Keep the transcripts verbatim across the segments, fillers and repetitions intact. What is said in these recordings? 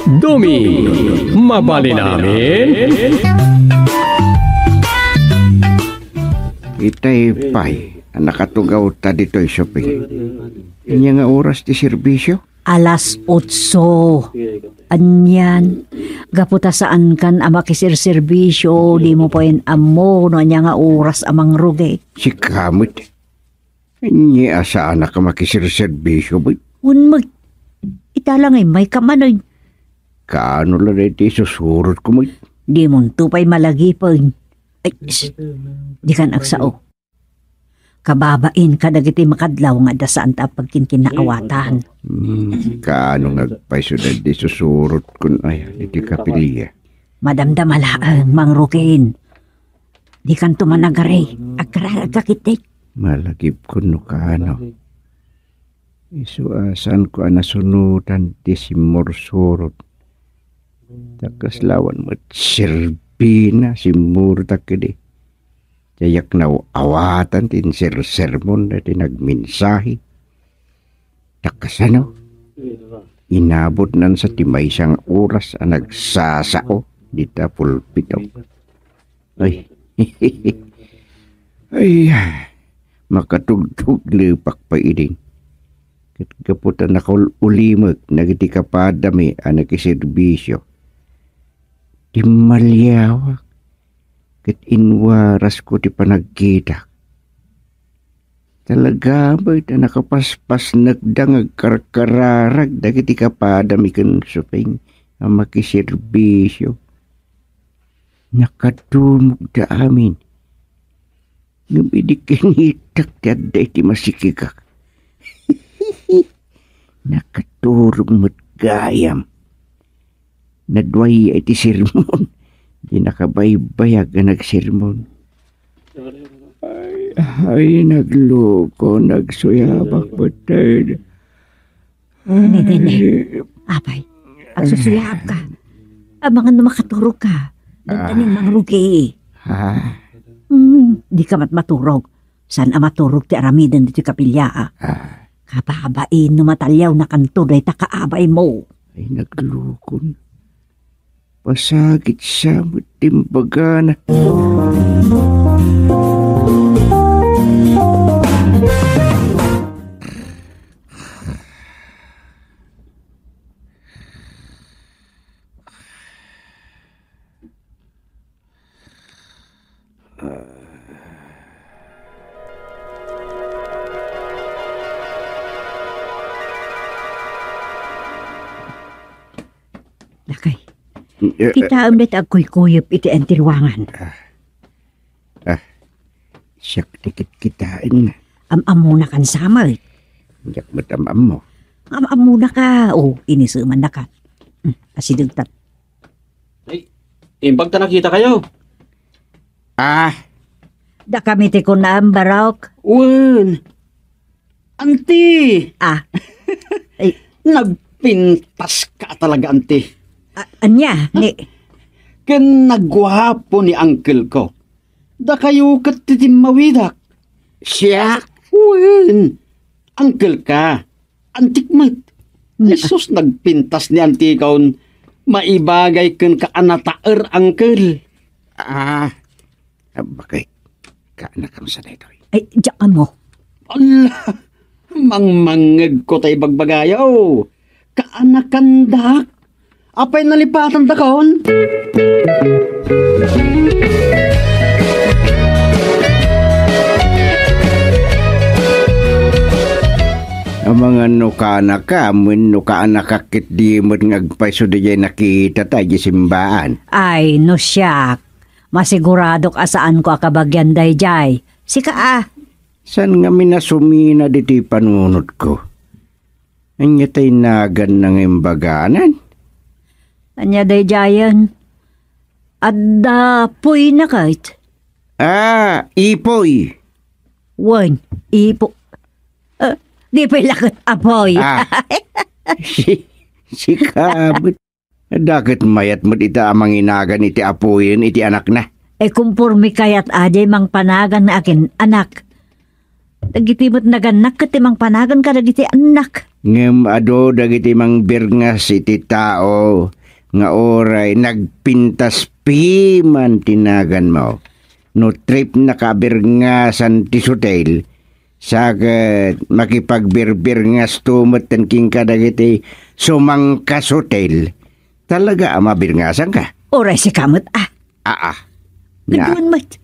Duming, mabalin amin? Itay pay a nakatugawta ditoy shopping. Ania nga oras ti serbisio? Alas otso. Anian, gapu ta saankan a makiserserbisio, dimo pay ammo no ania nga oras a mangrugit. Sika met. Ania a saanak a makiserserbisio, bay? Wen met. Ita la nga immayka manen. Kaano la daytoy isusurotko met? Dimonto pay malagipen. Ay, sh-, dikan agsao. Kababain kadagiti makadlaw nga adda saan ta pagkinkinnaawatan. Hmm, kaano nga agpayso daydi susurot kun ay iti kapilya? Madamdama laeng, Mang Rukin. Dikanto managari, agkararagka ketdi. Malagipkon no kaano. Isu a saanko a nasunotan ti simmursurot. Ta kasla awan met serbina, simmurtak idi. Diak naaw-awatan ti insersermon daytoy nagmensahe. Ta kasano? Inabotnan sa ti maysa nga oras a nagsasao dita pulpito. Ay. Ay, makatugtuglepak pay idin. Ket gapu ta nakaul-ulimek dagiti kapadami a nakiserbisio, timmaliawak ket inwarasko ti panagkitak. Talaga met a nakapaspasnekda nga agkarkararag dagiti kapadami ken Suping a makiserbisio. Nakadumogda amin. Ngem idi kinitak ti adda iti masikigak, nakaturog met gayam. Naduaya iti sermon. Di nakabaybayag a nagsermon. Ay, ay, nagluko, nagsuyabak, patay. Nene, apay, agsusuyabka. Amangan no makaturogka. Dandanin, Mang Ruki. Ah. Hmm, dika met maturog. Saan a maturog ti aramiden ditoy kapilya, a? Ah. Kababain no mataliawnakanto dayta kaabaymo. Ay, naglukon. Pasagitsa met ti imbagana. Lakay, eh, eh, kitaem dayta agkuykuyep iti enti ruangan. Ah. Ah. Siak ti kitkitaenna. Am-ammonakan sa met. Diak met am-ammo. Am-ammonaka. O, inisemannaka. Hmm, asidegta. Ay, imbag ta nakitakayo. Ah. Dakami ti kunam, Barok? Wen. Anti! Ah. Ay. Nagpintaska talaga, anti. A-, ania, ni? Ken naguapo ni uncle ko. Dakayo ket ti timmawidak. Siak? Wen. Uncle ka. Antik met. Nga. Jesus, nagpintas ni antikon. Maibagay ken ka a nataer, uncle. Ah, bakit? Kaanakam sa daytoy? Ay, diak ammo. Ala, mangmangngegko ta ibagbagayo. Kaanakandak. Apay nalipatantakon? Amangan no kaanakam wenno kaanakak ket di met nga agpayso daydiay nakita ta idiay simbaan. Ay, no siak, masiguradok a saanko a kabagian daydiay. Sika a. Saan ngamin a sumina ditoy panunotko? Ania tay naganna nga imbaganan? Ania daydiayen? Adda puyna ket? Ah, ipuy. Wen, ipu-, ah, di pay la ket apuy. Ah. Si, sika met. Dakket mayat met ita a manginagan iti apuyen iti anakna. E, kumpormi kayat a diay mangpanagan nga akin-anak. Dagiti met nagannak ket ti mangpanagan kadagiti annak. Ngem adu dagiti mangbirngas iti tao nga uray nagpintas piman ti naganmo. No tripnaka a birngasan ti sutil, sa ket makipagbirbirngasto metten kenka dagiti sumangkasutil. Talaga a mabirngasanka? Uray sika met, a. Aa. Na- Kaduan met.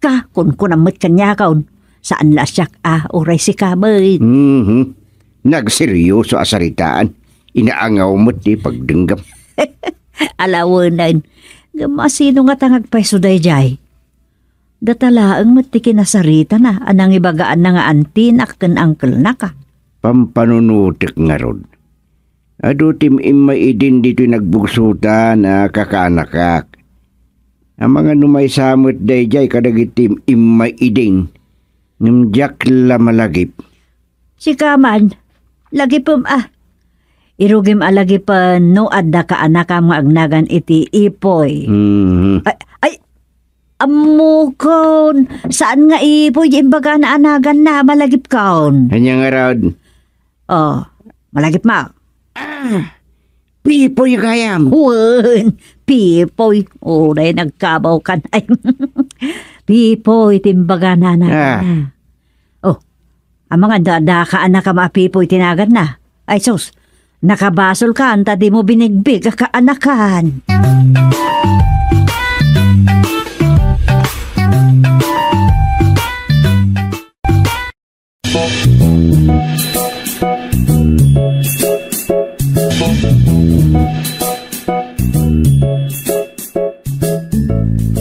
Ka, kunkunam met kaniakon. Saan la a siak, a, uray sika met. Mhm. Nagseryoso a saritaan. Inaangaw met ti pagdenggem. Alawenen. Ngem asino ngata nga agpayso daydiay? Data laeng met ti kinasaritana a nangibagaanna nga antinak ken angkelnak, a. Pampanunotek ngarud. Adu ti immay idin ditoy nagbugsotan a kakaanakak. Amangan no maysa met daydiay kadagiti immay idin, ngem diak la malagip. Sika man, lagipem, a. Irugim a lagipen no adda kaanakam nga agnagan iti Ipoy. Mhm. Ay, ay, ammokon, saan nga Ipoy ti imbagana a naganna, malagipkon. Ania ngarud? Oh, malagipmo. Ah, Pipoy gayam. Wen, Pipoy. Uray nagkabawkan. Ay, Pipoy ti imbagana a naganna. Ah. Oh, amangan no adda kaanakam a Pipoy ti naganna. Ay sus, nakabasolkan ta dimo binigbig a kaanakan.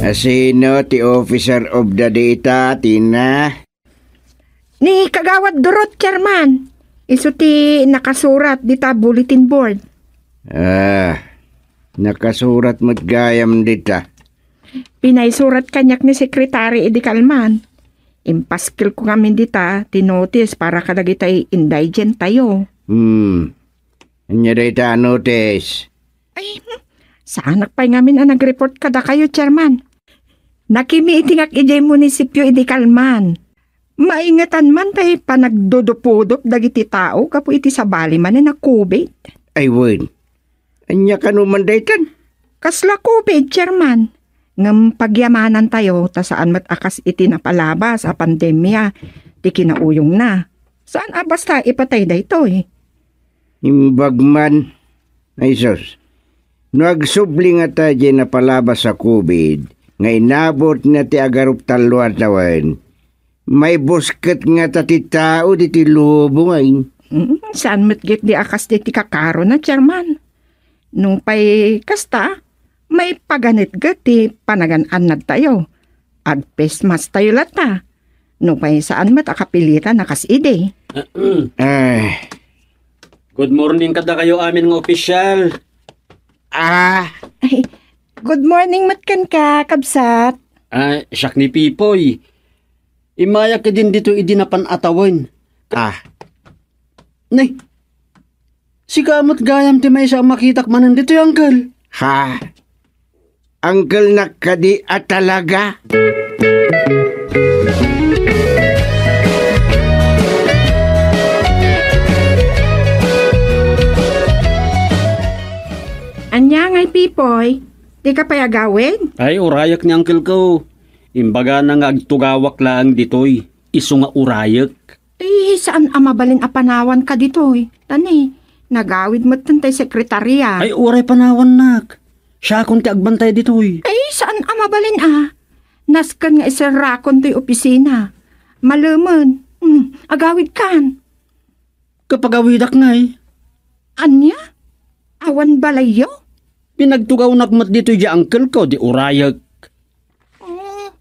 Asino ti officer of the day ita, Tina? Ni Kagawad Durot, Chairman. Isu ti nakasurat dita bulletin board. Ah, nakasurat met gayam dita. Pinaisurat kaniak ni Secretary idi kalman. Impaskelko ngamin dita ti notice para kadagiti indigent tayo. Hmm. Ania dayta a notice? Ay, hmm. Saanak pay ngamin a nagreport kadakayo, Chairman. Nakimiitingak idiay munisipyo idi kalman. Maingetan man tay panagdudupudop dagiti tao gapu iti sabali manen a covid. Ay, wen. Ania kano man daytan? Kasla covid, Chairman. Ngem pagyamanan tayo ta saan met a kas iti napalabas a pandemia ti kinauyongna. Saan a basta ipatay daytoy. Imbag man. Ay sus, no agsubli ngata diay napalabas a covid nga inabutna ti agarup tallo a tawen, maibusket ngata ti tao ditoy lubong, ay. Mm, saan met ketdi a kas ti kakarona, Chairman. Nupay kasta, maipaganetget ti panagan-annadtayo. Ag-face mask tayo latta. Nupay saan met a kapilitan a kas idi. Ay. Good morning kadakayo amin nga opisyal. Ah. Ay, good morning met kenka, kabsat. Ah, siak ni Pipoy. Immayak idin ditoy idi napan a tawen. Ah. Nay, sika met gayam ti maysa a makitak manen ditoy, Uncle. Ha? Uncle-nak kadi a talaga? Ania ngay, Pipoy? Dika pay agawid? Ay, urayek ni uncle ko. Imbagana nga agtugawak laeng ditoy. Isu nga urayek. Eh, saan a mabalin a panawanka ditoy? Ta ni, nagawid metten tay sekretarya. Ay, uray panawannak. Siakon ti agbantay ditoy. Ay, saan a mabalin a. Nasken nga iserrakon toy opisina. Malemen. Hmm, agawidkan. Kapagawidak ngay. Ania? Awan balayyo? Pinagtugawnak met ditoy di uncle ko, di urayek. Oh,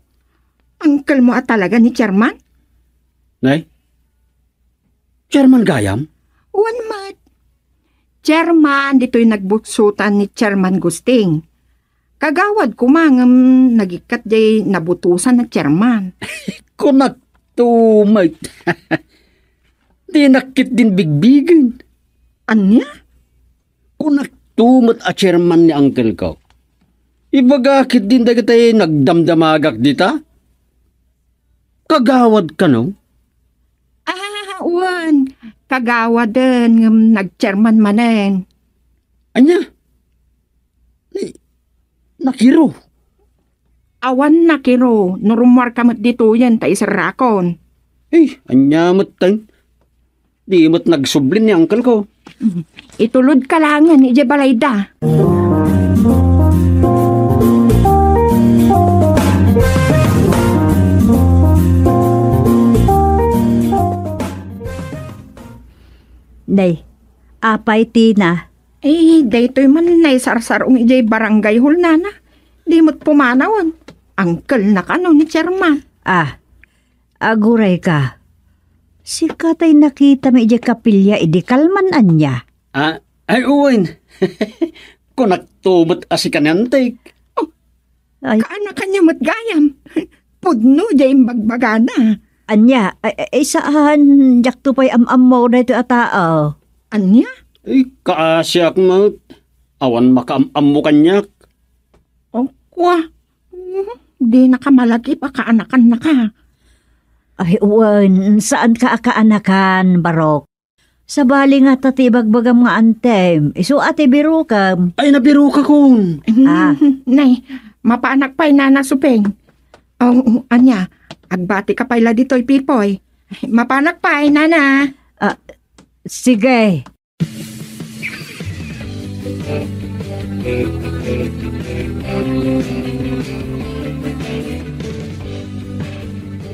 uncle mo a talaga ni Chairman? Nay? Chairman gayam? Wen met. Chairman ditoy nagbuksotan ni Chairman Gusting. Kagawad koma ngem nagikkat jay nabutosan a chairman. Kunak to met. Dinak ketdin bigbigen. Ania? Kunak to met a chairman ni uncle ko. Ibaga ketdin dagiti nagdamdamagak dita. Kagawad kano? Wen, kagawaden ngem nagchairman manen. Ania? Ni, nakiro. Awan nakiro, no rummuarka met ditoyen ta iserrakon. Ay, ania met ten? Di met nagsubli ni uncle ko. Itulodka laengen idiay balayda. Nay, apay Tina? Eh, daytoy man naisarsar-ong idiay barangay hall, nana. Di met pumanawen. Uncle na kano ni chairman. Ah, aguray ka. Sika tay nakitami idiay kapilya idi kalman ania? Ah, ay, uwayen. Kunak to met a sika ni antik. Oh, ay. Kaanakanna met gayam. Pudno diay imbagbagana. Ania, ay, ay, saan, diak to pay am-ammo daytoy a tao. Ania? Ay, kaasiak met. Awan makaam-ammo kaniak. Oh, kwa. Mhm. Di nakamalagip a kaanakannaka. Ay, wen, saan ka a kaanakan, Barok. Sabali nga ta ti ibagbagam nga antem, isu a ti birokam. Ay, nabirokakon. Ah. Mhm. Nay, mapanak pay, Nana Suping. Oh, ania, agbati ka pay la ditoy, Pipoy. Mapanak pay, Nana. Ah, sige.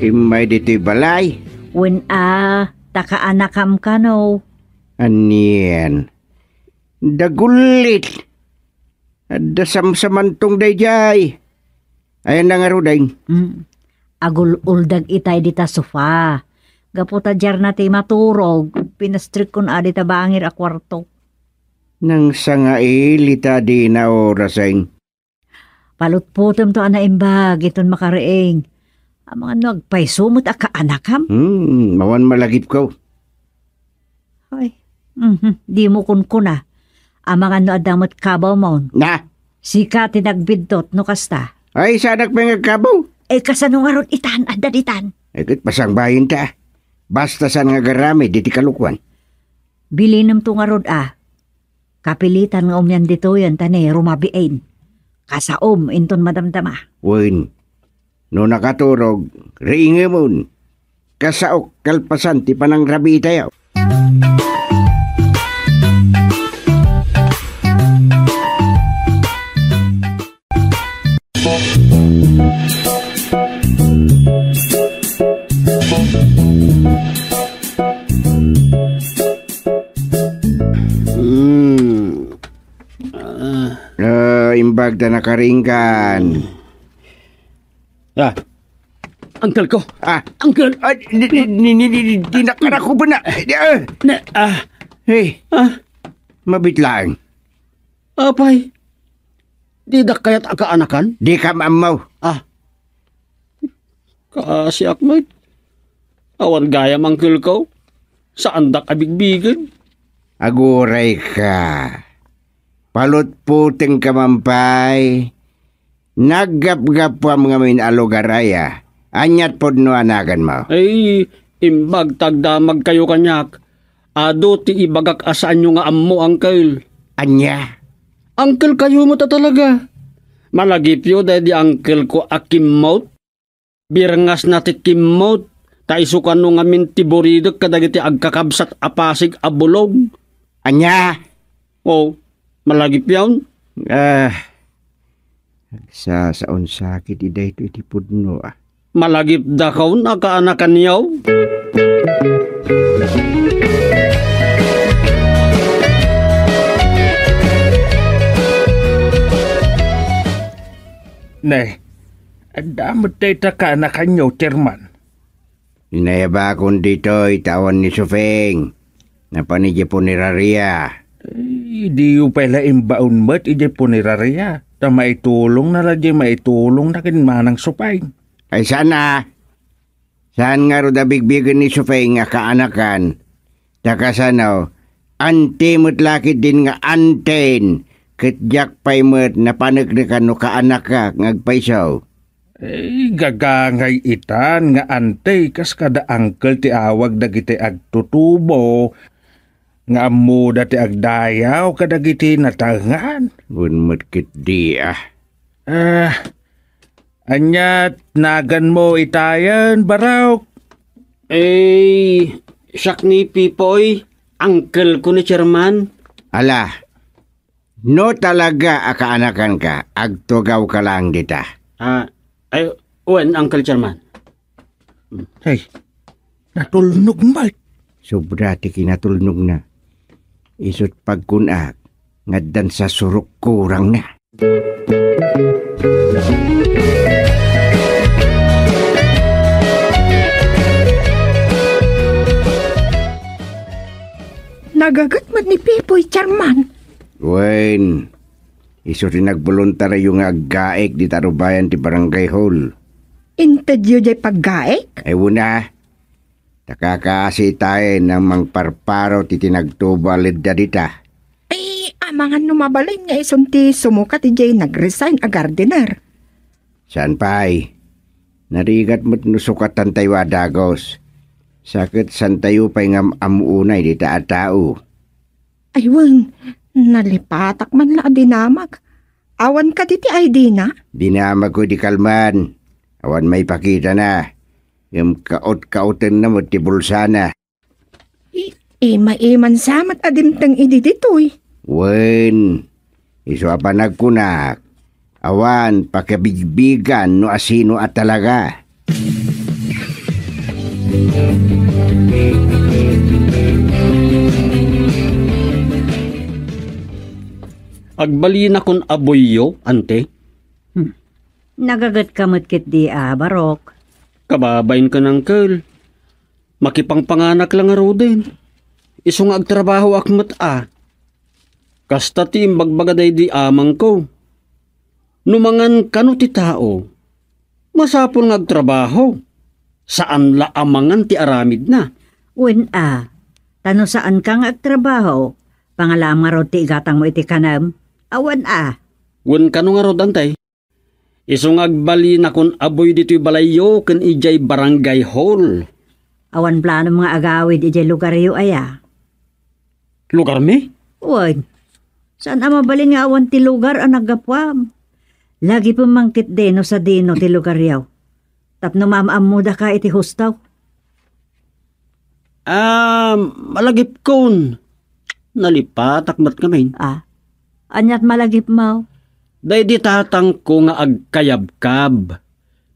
Immay ditoy balay? Wen a, ta kaanakam kano. Anien? Dagullit. Adda samsamantong daydiay. Ayanna ngaruden? Mm. Agul-uldag itay dita sofa. Gapu ta diarna ti maturog, pinastrikkon a dita bangir a kuarto. Nangsangaili ta dina orasen. Palutpotem to a naimbag inton makariing. Amangan no agpayso met a kaanakam? Hmm, awan malagipko. Ay, mhm, dimo kunkuna. Amangan no adda met kabawmon. Na? Sika ti nagbidtot no kasta. Ay, saanak pay nga agkabaw. Eh, kasano ngarud itan, adda ditan? Ay, ket pasangbayen ta. Basta saan nga agaramid iti kalokuan. Bilinemto ngarud a. Kapilitan nga umian ditoyen ta ni rumabiin. Kasaom inton madamdama. Wen, no nakaturog, riingemon. Kasaok kalpasan ti panangrabiitayo. Hmm. Ah. Ah, imbag ta nakaringgan. Ah, uncle ko. Ah. Uncle. Ah, di, di, di, di, di, di, di, nakarakuban na. Di, ah. Na, ah. Hey. Ah. Mabit laeng. Apay, didak kayat a kaanakan? Dika maammo. Ah. Kaasiak met. Awan gayam, uncle ko. Saandak a bigbigen. Aguray ka. Palutpoteng ka man pay. Naggapgapuam ngamin a lugar aya. Aniat pudno a naganmo? Ay, imbag ta agdamagkayo kaniak. Adu ti ibagak a saanyo nga ammo, uncle. Ania? Uncle kayo met a talaga. Malagipyo daydi uncle ko a kimmot. Birngasna ti kimmot, ta isu kano ngamin ti buridek kadagiti agkakabsat a pasig a bulog. Ania? Oh, malagipyon? Ah, agsasaon sakit daytoy iti pudno, ah. Malagipdakon a kaanakanyo? Ne, adda met dayta kaanakanyo, Chairman? Inayabakon ditoy ta awan ni Suping. Napan idiay punerarya. Ay, diyo pay la imbaon met idiay punerarya. Ta maitulongna la diay maitulongna ken Manang Suping. Ay, saan a. Saan ngarud a bigbigen ni Suping a kaanakan. Ta kasano, anti met la ketdin nga antin, ket diak pay met napaneknekan no kaanakak nga agpayso. Eh, gagangay itan nga ante kas kada angkel ti awag dagiti agtutubo nga ammoda ti agdayaw kadagiti nataengan. Wen met ketdi, ah. Ah, ania ti naganmo itayen, Barok? Eh, siak ni Pipoy, angkelko ni Chairman. Ala, no talaga a kaanakanka, agtugawka laeng dita. Ah, ay, wen, Uncle Chairman. Ay, natulnog met. Sobra ti kinatulnogna. Isu't pagkunak, nga addan sa surok kurangna. Nagaget met ni Pipoy, Chairman. Wen, isu ti nagboluntaryo nga aggaek dita rubayan ti barangay hall. Intedyo jay paggaek? Ay, wen a. Ta kakaasi tayen a mangparparo ti tinagtubo a ledda dita. Ay, amangan no mabalin nga isun ti sumukat idiay nag-resign a gardener. Saan pay? Narigat met no sukatantayo a dagus. Sa ket saantayo pay nga am-ammo unay dita a tao. Ay, wen, nalipatak man la a dinamag. Awan kadi ti I D na? Dinamagko idi kalman. Awan maipakitana. Ngem kaut-kautenna met ti bulsana. I-, ima-iman sa met a dimteng idi ditoy. Wen, isu a panagkunak, awan pakabigbigan no asino a talaga. Agbalinakon a buyyo, ante? Hmm. Nagagetka met ketdi a, Barok. Kababain ken, Uncle. Makipangpanganak la ngaruden. Isu nga agtrabahoak met a. Kasta ti imbagbaga daydi amangko. No mangan kano ti tao, masapul nga agtrabaho. Saan la a mangan ti aramidna. Wen a, ta no saanka nga agtrabaho, pangalaam ngarud ti igatangmo iti kanem. Awan a. Wen kano ngarud, ante? Isu nga agbalinakon a buy ditoy balayyo ken idiay barangay hall. Awan planom nga agawid idiay lugaryo aya? Lugarmi? Wen. Saan a mabalin nga awan ti lugar a naggapuam? Lagipem man ketdi no sadino ti lugaryo. Tapno maam-ammodaka iti husto. Ah, malagipkon. Nalipatak met ngamin. Ah, aniat malagipmo? Daydi tatangko nga agkayabkab.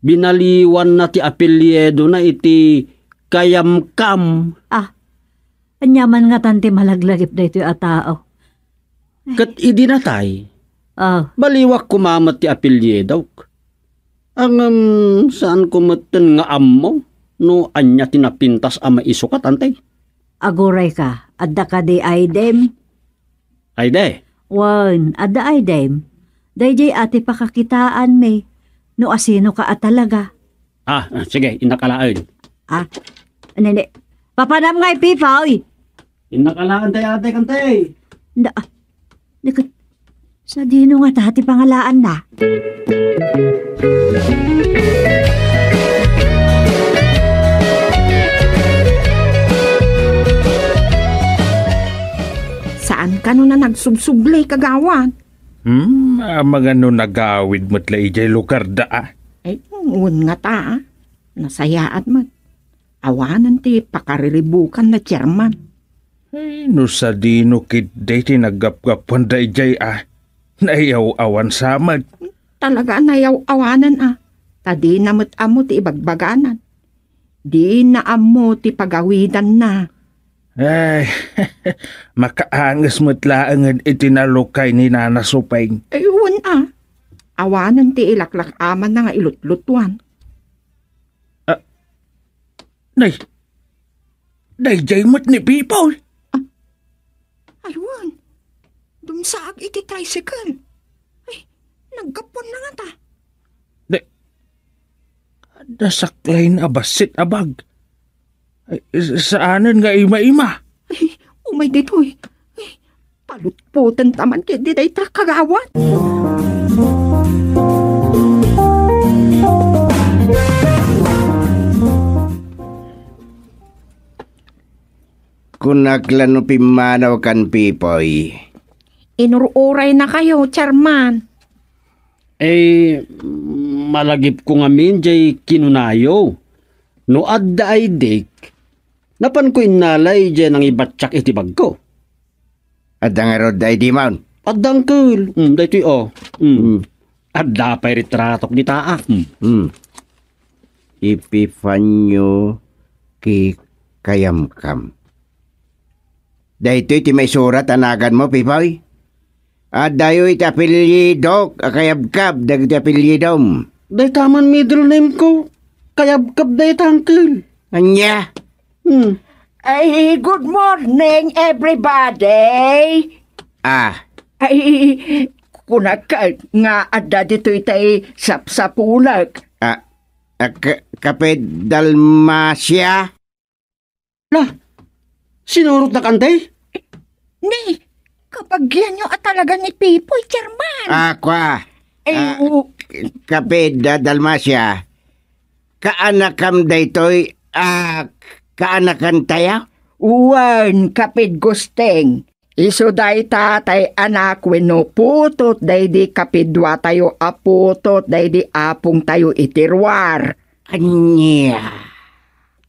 Binaliwanna ti apelyidona iti Kayamkam. Ah, ania man ngatan ti malaglagip daytoy a tao? Ket idi natay, ah, baliwak koma met ti apelyidok. Ngem, saanko metten nga ammo no ania ti napintas a maisukat, ante. Agurayka, adda kadi I D-m? I D? Wen, adda I D-m. Daydiay a ti pakakitaanmi no asinoka a talaga. Ah, ah, sige, innak alaen. Ah, nene. Papanam nga ipipa, oy. Innak alaen tay ate, kante. Da, Nagkat-, sadino ngata ti pangalaanna? Saan kano a nagsubsubli, kagawad? Hmm, amangan no nagawid met la idiay lugarda, ah. Ay, wen ngata, ah. Nasayaat met. Awanen ti pakariribukan na chairman. Ay, no sadino ketdi ti naggapgapanda idiay a, nayaw-awan sa met. Talaga a nayaw-awanan a, ta dina met ammo ti ibagbaganan. Dina ammo ti pagawidanna. Ay, makaanges met laengen iti nalukay ni Nana Supeng. Ay, wen a. Awanen ti ilaklak-amanna nga ilutlutuan. Ah, nay, daydiay met ni Pipoy. Ah, ay, wen. Dumsaag iti tricycle. Ay, naggapuanna ngata. Di, adda saklayen a bassit a bag. Ay, saanen nga ima-ima. Ay, umay ditoy. Ay, palutpotenta man ketdi dayta, kagawad. Kunak la no pimmanaw kan Pipoy. Inur-uraynakayo, Chairman. Eh, malagipko ngamin jay kinunayo. No adda I D, napanko innalay jay nangibattiak iti bagko. Adda ngarud I D man? Adda, uncle. Mm, daytoy, oh. Mm. Mm. Adda pay ritratok dita, ah. Mm. Mm. Epifanio K. Kayamkam. Daytoy ti maisurat a naganmo, Pipoy? Addayo iti apelyidok a kayabkab dagiti apelyidom. Dayta man middle name ko. Kayabkab dayta, uncle. Ania? Hmm. Ay, good morning, everybody. Ah. Ay, kunak nga adda ditoy tay sapsapulek. Ah, ah, ka-, Kape Dalmacia? La, sinurotnak, ante? Ni, kabagianyo a talaga ni Pipoy, Chairman. Ah, kwa. Eh, Ah, u- Kape da Dalmacia, kaanakam daytoy, ah, kaanakantayo? Wen, Kapid Gusteng. Isu dayta tay anak wenno putot daydi kapiduatayo a putot daydi apongtayo iti ruar. Ania?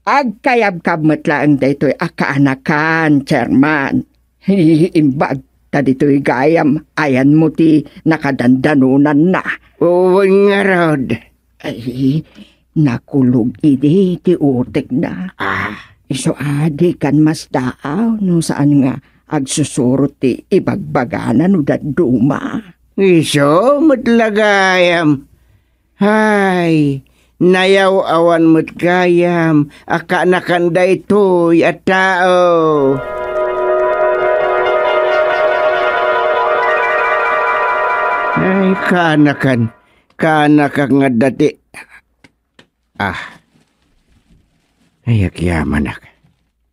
Agkayabkab met laeng daytoy a kaanakan, Chairman. Imbag ta ditoy gayam, ayanmo ti nakadandanonanna. Wen ngarud. Ay, nakulog idi ti utekna. Ah. Isu a dikan masdaaw no saan nga agsusurot ti ibagbagana no dadduma. Isu met la gayam. Hay, nayaw-awan met gayam a kaanakan daytoy a tao. Ay, kaanakan, kaanakak nga dati. Ah. Ay, agyamanak.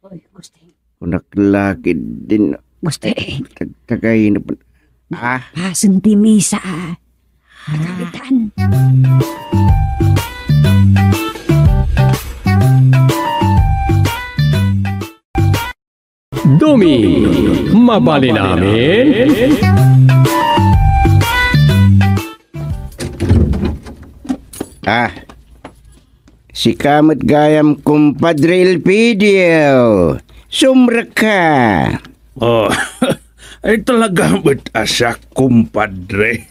Oy, Gusteng. Kunak lakid din. Gusteng. Tagtagay na pun-, ah? Pasen ti misa, ah. Kapitan. Dumi, mabalin amin? Ah, sika met gayam, kumpadre Elpidio. Sumrekka. Oh, ay talaga met a siak, kumpadre.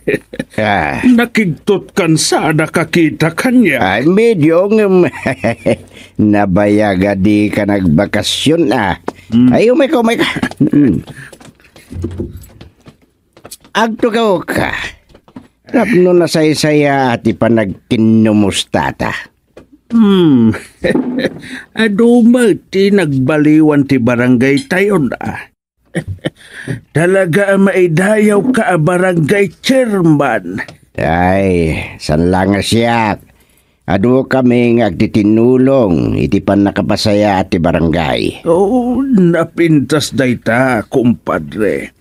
Ah. Nakigtot kan sana kakita kanya. Ay, medyo ngem nabayag a di ka nagbakasyon, ah. Hmm. Ay, umay ka, umay ka. Hmm. Agtugaw ka. Tapno nasaysayaat ti panagkinnumustata. Hmm. Adu met ti nagbaliwan ti barangay tayon, ah. Talaga a maidayaw ka a barangay chairman. Ay, saan la nga siak. Adu kami nga agtitinnulong iti pannakapasayaat ti barangay. Oo, napintas dayta, kumpadre.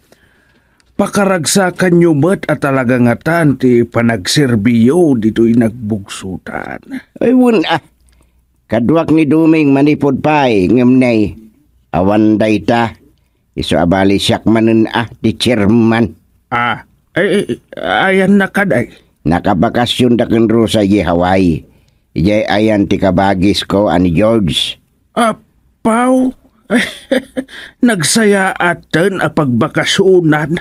Pakaragsakanyo met a talaga ngatan ti panagserbiyo ditoy nagbugsotan. Ay, wen, ah. Kaduak ni Duming manipud pay, ngem nay, awan dayta. Isu a bali siak manen a ti chairman. Ah, ay, ay, ayanna kad ay? Nakabakasyon da ken Rosa idiay Hawaii. Idiay ayan ti kabagisko a ni George. Apaw, nagsayaaten a pagbakasyonan.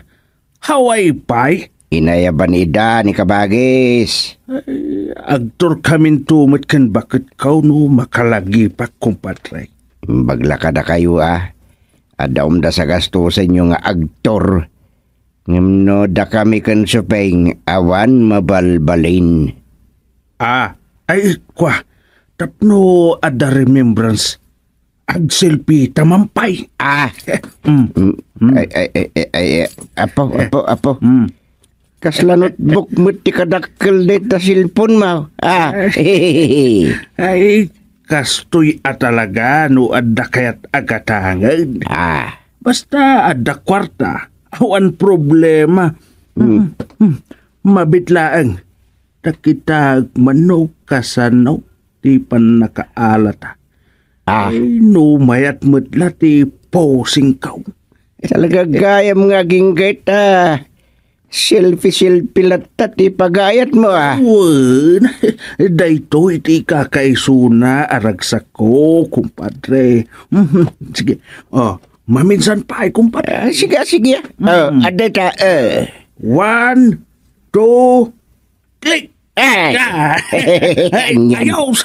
Hawaii pay? Inayaban ida ni kabagis. Ay, agturkaminto met ken baketko no makalagipak, kumpadre. Imbag la kadakayo, ah. Adda umdas a gastusenyo nga agtor. Ngem no dakami ken Supeng, awan mabalbalin. Ah, ay, kwa, tapno adda remembrance, agselfie ta man pay. Ah. Mm. Mm. Mm. Ay, ay, ay, ay, ay, ay, apo, apo, apo. Mm. Kasla notebook met ti kadakkel dayta cellphone mo. Ah. Ay, kastoy a talaga no adda kayat a gatangen. Ah. Basta adda kuarta, awan problema. Hmm. Hmm. Mabit laeng. Ta kitaek man no kasano ti pannakaalata. Ah. Ay, no mayat met la ti posingko. Talaga gayam nga agingga ita. Selfie-selfie latta ti pagayatmo, a. Wen, daytoy ti ikakaisuna a ragsakko, kumpadre. Mhm, sige. O, maminsan pay, kumpadre. A, sige, a, sige, a. O, adda ita, e. One, two, click! Ay! Ah! Ay, ayos!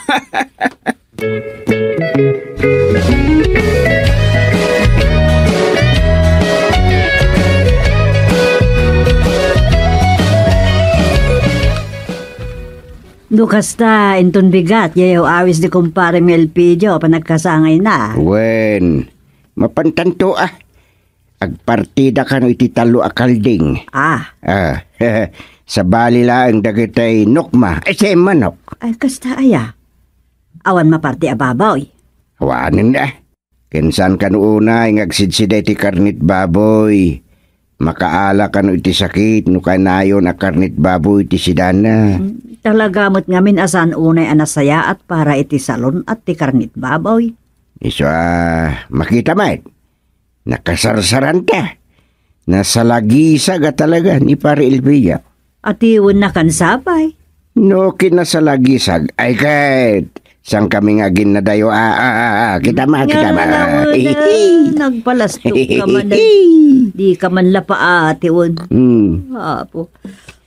No kasta, inton bigat, yayaw-awis ni kumparem nga Elpidio, panagkasangayna. Wen, mapantanto, a. Agpartida kano iti tallo a kalding. Ah. Ah, sabali laeng dagitay nokma, iti manok. Ay, kasta aya? Awan maparti a baboy? Awanen, a. Ken saan kano unay nga agsidsida iti karnit baboy. Makaala kano iti sakit no kanayon a karnit baboy ti sidana. Mm, talaga met ngamin a saan unay a nasayaat para iti salun-at ti karnit baboy. Isu a, makita met. Nakasarsaranta. Nasalagisag a talaga ni Pare Elvia. Atiwenna kan sapay. No kinasalagisag, ay ket, saan kami nga aginnadayo, a, a, a, a, kita ma, kita ma. Nga nauna, nagpalastok ka man, di ka man la paatiwen. Hmm. Apo,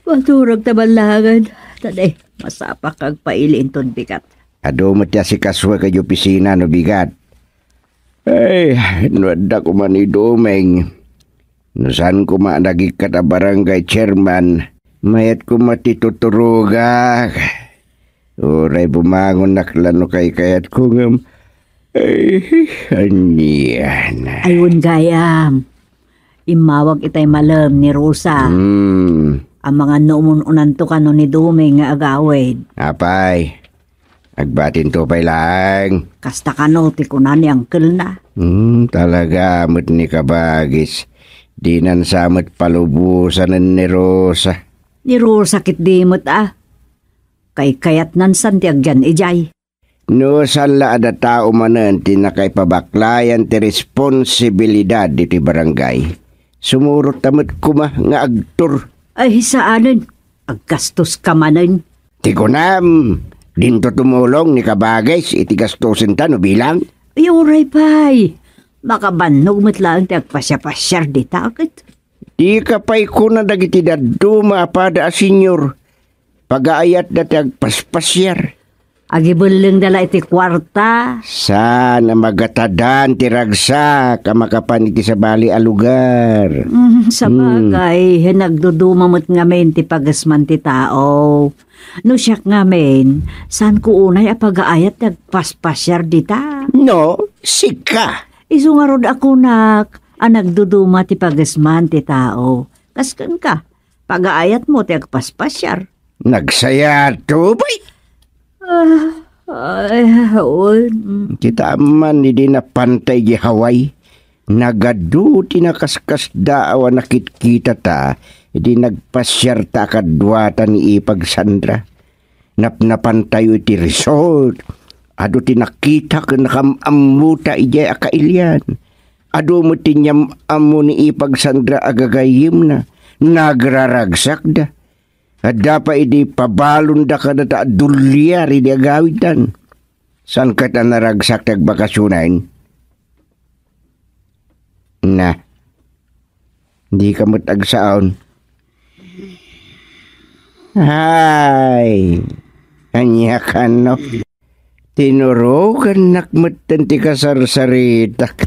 maturog ta ballangan. Taday, masapak agpaili inton bigat. Adu met ti asikasuek iti opisina no bigat. Ay, no adda koma ni Domeng. No saan koma nagikkat a barangay chairman, mayat koma ti tuturogak. Uray bumangonnak la no kaykayatko ngem, ay, anian. Ay, wen gayam. Immawag itay malem ni Rosa. Hmm. Amangan no umun-unanto kano ni Domeng nga agawid. Apay, agbatinto pay laeng. Kasta kano ti kuna ni angkelna. Hmm, talaga met ni kabagis. Dinan sa met palubosanen ni Rosa. Ni Rosa ketdi met, a. Kaykayatnan san ti agyan idiay. No saan la adda tao manen ti nakaipabaklayan ti responsibilidad iti barangay, sumurot ta met koma nga agtur. Ay, saanen. Aggastos ka manen. Ti kunam, dinto tumulong ni kabagis iti gastosen ta no bilang. Ay, uray pay. Makabannog met laeng ti agpasiapasiar dita ket. Dika pay kuna dagiti dadduma a pada a senior, pagaayatda ti agpaspasiar. Agibellengda la iti kuarta. Saan a magatadan ti ragsak a makapan iti sabali a lugar. Mm, sabagay, hmm, nagduduma met ngamin ti pagesman ti tao. No siak ngamin, saanko unay a pagaayat ti agpaspasiar dita. No, sika. Isu ngarud a kunak a nagduduma ti pagesman ti tao. Kas kenka, pagaayatmo ti agpaspasiar. Nagsayaato, bay! Ah, ay, wen. Kita man idi napantay di Hawaii. Nagadu ti nakaskasdaaw a nakitkitata idi nagpasiarta a kaduata ni Ipag Sandra. Napnapantayo iti resort. Adu ti nakita ken nakam-ammota idiay a kailian. Adu met ti inyam-ammo ni Ipag Sandra a gagayyemna. Nagraragsakda. Adda pay idi pabalonda kadata a dolyar idi agawiddan. Saan ket a naragsak ti agbakasionen? Na, dika met agsao. Ay, ania kano? Tinurogannak metten ti kasarsaritak.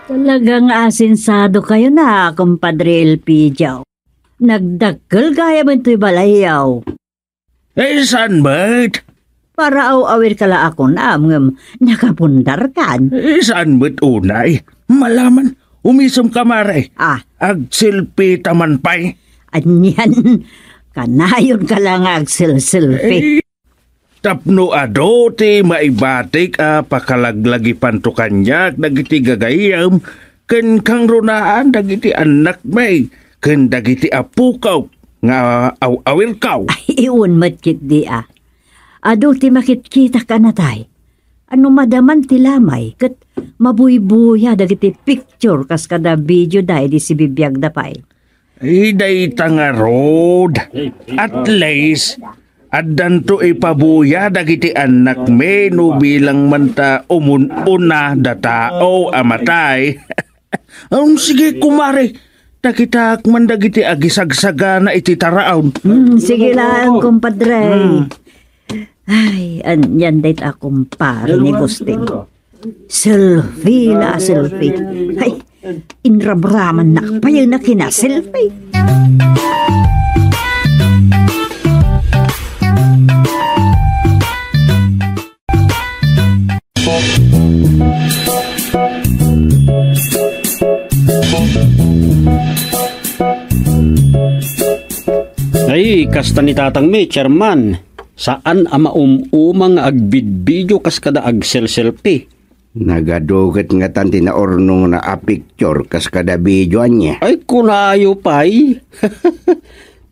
Talaga nga asensadokayo na, Kumpadre Elpidio. Nagdakkel gayam intoy balayyo. Eh, saan met? Para aw-awidka la a kunam, ngem nakapundarkan. Eh, saan met unay? Malaman, umisem ka, mare. Ah. Agselfie ta man pay. Anian, Kanayonka la nga agselselfie. Eh, tapno adu ti maibatik a pakalaglagipanto kaniak dagiti gagayyem ken kangrunaan dagiti annakmi ken dagiti apokok nga aw-awirko. Ay, wen met ketdi a. Adu ti makitkitak a natay. No madaman ti lamay, ket mabuybuya dagiti picture kas kada video da idi sibibiagda pay. Ay, dayta ngarud. At least, addanto ipabuya dagiti annakmi no bilang man ta umun-una da tao a matay. Um, sige, kumare. Nakitak man dagiti agisagsagana iti taraon. Hmm, sige lang, kumpadre. Hmm. Ay, anian dayta a kumpare ni Gusting. Selfie la a selfie. Ay, inrabramannak pay a kinaselfie. Ay, kasta ni tatangmi, chairman. Saan a maum-uma nga agbidbideo kas kada agselselfie. Nagadu ket ngatan ti naurnongna a picture kas kada video ania. Ay, kunayo pay.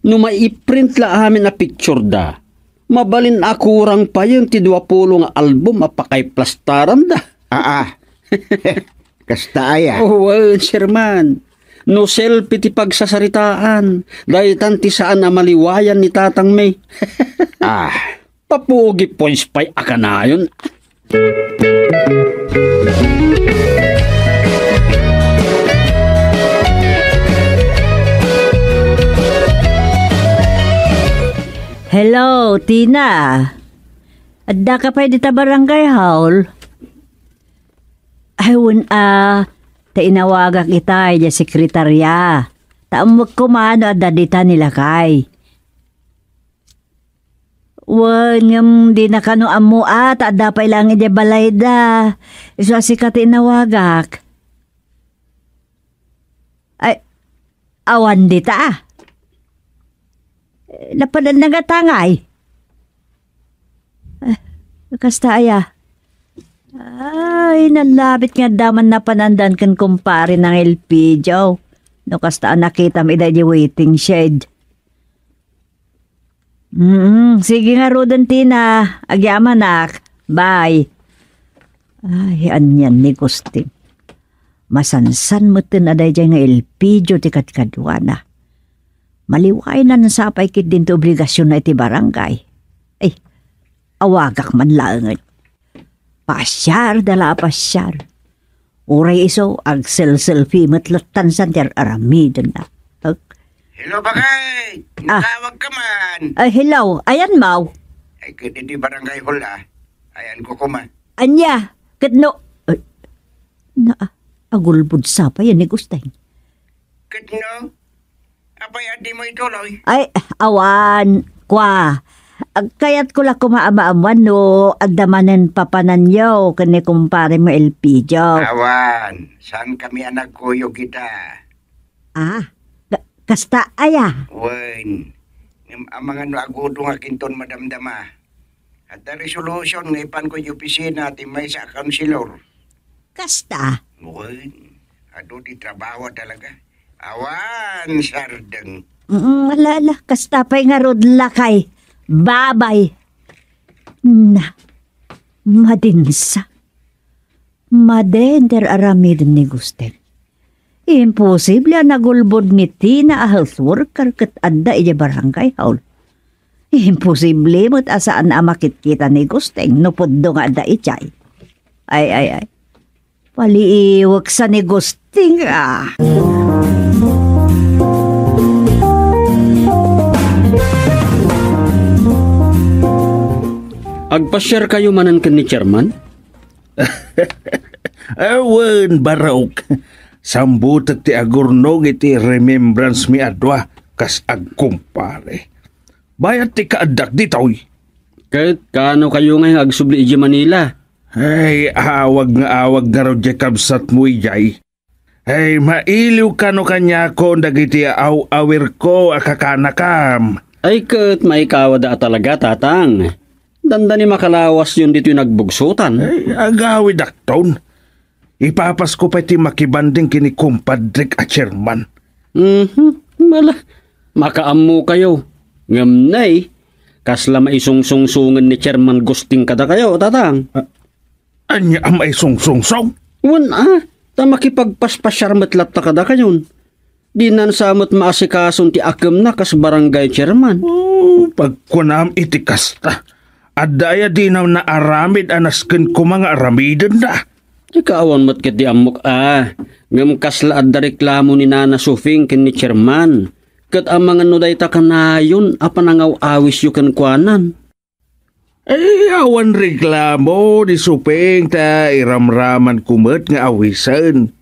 No maiprint la amin a picture da, mabalin a kurang payen ti duapulo nga album a pakaiplastaran da. Aa. Kasta aya. Oh, wen, chairman. No selfie ti pagsasaritaan, daytan ti saan a maliwayan ni tatangmi. Ah. Papugi points pay a kanayon. Hello, Tina. Addaka pay dita barangay hall? Ay, wen a, ta inawagak ita idiay sekretaria. Ta ammoek koma no adda dita ni lakay. Wen, ngem dina kano ammo a, ta adda pay laeng idiay balayda. Isu a sika ti inawagak. Ay, awan dita. Napanan na nga tangay. Ah, kasta aya. Ay, nalabit nga adda man napanandan ken kumpare nang Elpidio. No kasta a nakitam ida idiay waiting shed. Mm, sige ngaruden, Tina. Agyamanak. Bye. Ay, anian ni Gusting. Masansan metten a daydiay nga Elpidio ti kadkaduana. Maliwaynan sapay ketdin ti obligasionna iti barangay. Ay, awagak man laengen. Pasiar da la a pasiar. Uray isu, agselselfie met lattan san ti ar-aramidenna. Ag- Hello, bakay! Ah. Natawag ka man! Ay, hello. Ayan, Maw? Ay, ket iti barangay hall, ah. Ayan ko kuma. Anya? Ket no, ay, na, agulbod sapay ni Gusting. Ket no, apay a dimo ituloy? Ay, awan, kwa. Agkayatko la koma a maammuan no adda manen papananyo ken ni kumparemo Elpidio. Awan, saan kami a nagkuyog ita? Ah, ka-, kasta aya? Wen, ngem amangan no agudongak inton madamdama. Adda resolution nga ipanko iti opisina ti maysa a kaunsilor. Kasta? Wen, adu ti trabaho talaga. Awan sardeng. Mm, ala, ala, kasta pay ngarud lakay. Babay. Na, madinsa. Madin ti ar-aramiden ni Gusting. Imposible a nagulbod ni Tina a health worker ket adda idiay barangay hall. Imposible met a saan a makitkita ni Gusting no pudno nga adda idiay. Ay, ay, ay. Paliiwek sa ni Gusting, ah. Agpasiar kayo manen ken ni Chairman? Awan, barok. Sambutek ti agurnong iti remembrance mi a dua kas agkumpare. Bayat ti kaaddak ditoy. Ket kaano kayo ngay nga agsubli idiay Manila? Ay, awag nga awag ngarud diay kabsatmo idiay. Ay, mailiw kano kaniakon dagiti aw-awirko a kakanakam. Ay ket maikawada a talaga, Tatang. Dandani makalawasyon ditoy nagbugsotan. Ay, agawidakton. Ipapasko pay ti makibanding ken ni kumpadrek a chairman. Mhm. Mala, makaammokayo. Ngem nay, kasla maisungsungsungen ni Chairman Gusting kadakayo, Tatang. A-, ania a maisungsungsong? Wen a, ta makipagpaspasiar met latta kadakayon. Dinan sa met maasikason ti akemna kas barangay chairman. Oh, pagkunam iti kasta. Adda aya dina naaramid a nasken koma nga aramidenna? Ika awan met ketdi ammok a. Ngem kasla adda reklamo ni Nana Sufing ken ni chairman. Ket amangan no dayta kanayon a panangaw-awisyo kenkuanan. Ay, awan reklamo ni Suping ta iramramanko met nga awisen.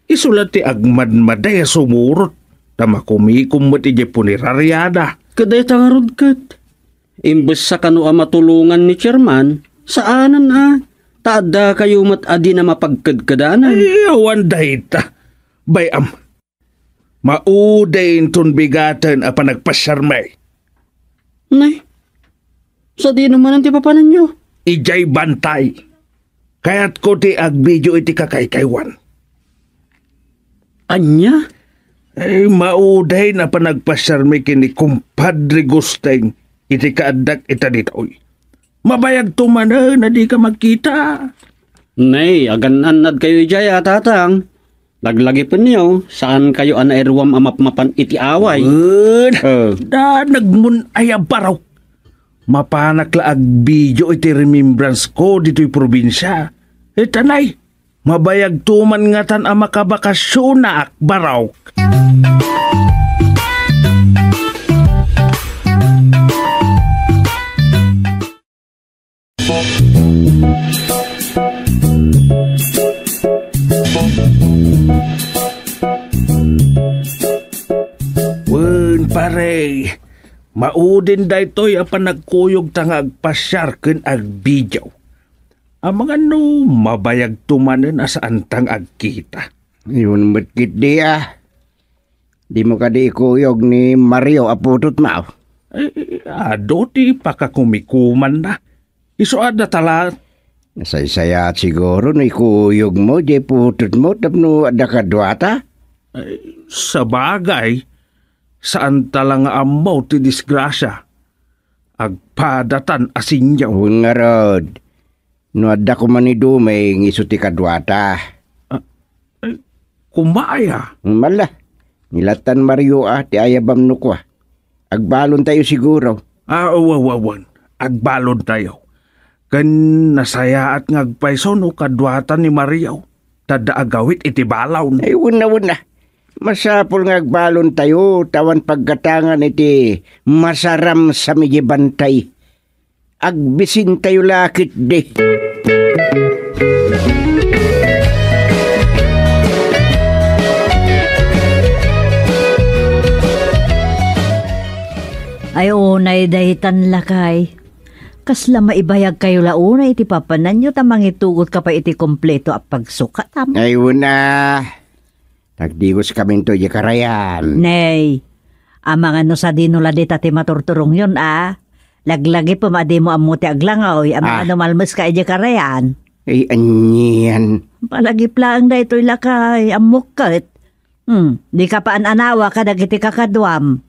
Isu la ti agmadmaday a sumurot, ta makumikom met idiay punerariada. Ket dayta ngarud ket, imbes a kano a matulongan ni Chairman, saanen a, ta addakayo met a dina mapagkedkedanan. Ay, awan dayta. Bay-am, Maudinton bigaten a panagpasiarmi. Nay, sadino manen ti papananyo? Idiay bantay. Kayatko ti agbidio iti kakaykaywan. Ania? Eh, maudin a panagpasiarmi ken ni Kumpadre Gusteng iti kaaddak ita ditoy. Mabayagto manen a dika magkita. Nay, agan-annadkayo idiay a, Tatang. Laglagipenyo, saankayo a nairuam a mapmapan iti away. Wen, eh, danagmon aya barok. Mapanak la agbidio iti remembrance ko ditoy probinsia. Itanay, mabayagto man ngatan a makabakasionak, barok. Wen, pare, maudin daytoy a panagkuyogta nga agpasiar ken agbidio. Amangan no mabayagto manen a saanta nga agkita. Wen met ketdi a. Dimo kadi ikuyog ni Mario a putotmo? Eh, adu ti pakakumikumanna. Isu adda talaat. Nasaysayaat siguro no ikuyogmo diay putotmo tapno adda kaduata? Eh, sabagay, saanta la nga ammo ti disgrasia. Agpadatan a sinyo. Wen ngarud, no adda koma ni Dumeng isu ti kaduata. Ah, eh, koma aya? Mala, ni latan Mario a ti ayabam no kua. Agbalontayo siguro. Ah, aw, aw, awan. Agbalontayo. Ken nasayaat nga agpayso no kaduata ni Mario. Ta adda agawid iti balon. Ay, wenna, wenna. Masapul nga agbalontayo, ta awan paggatangan iti masaramsam idiay bantay. Agbisintayo la ketdi. Ay, unay daytan, lakay. Kasla maibayagkayo la unay iti papananyo ta mangitugot ka pay iti kompleto a pagsukatam. Ay, wenna. Nagdigoskaminto idiay karayan. Nay, amangan no sadino la dita ti maturturongyon a. Laglagipem a dimo ammo ti aglangoy, amangan no malmeska idiay karayan. Ay, anian. Palagip laeng daytoy, lakay, ammok ket. Hmm, dika paan-anawa kadagiti kakaduam.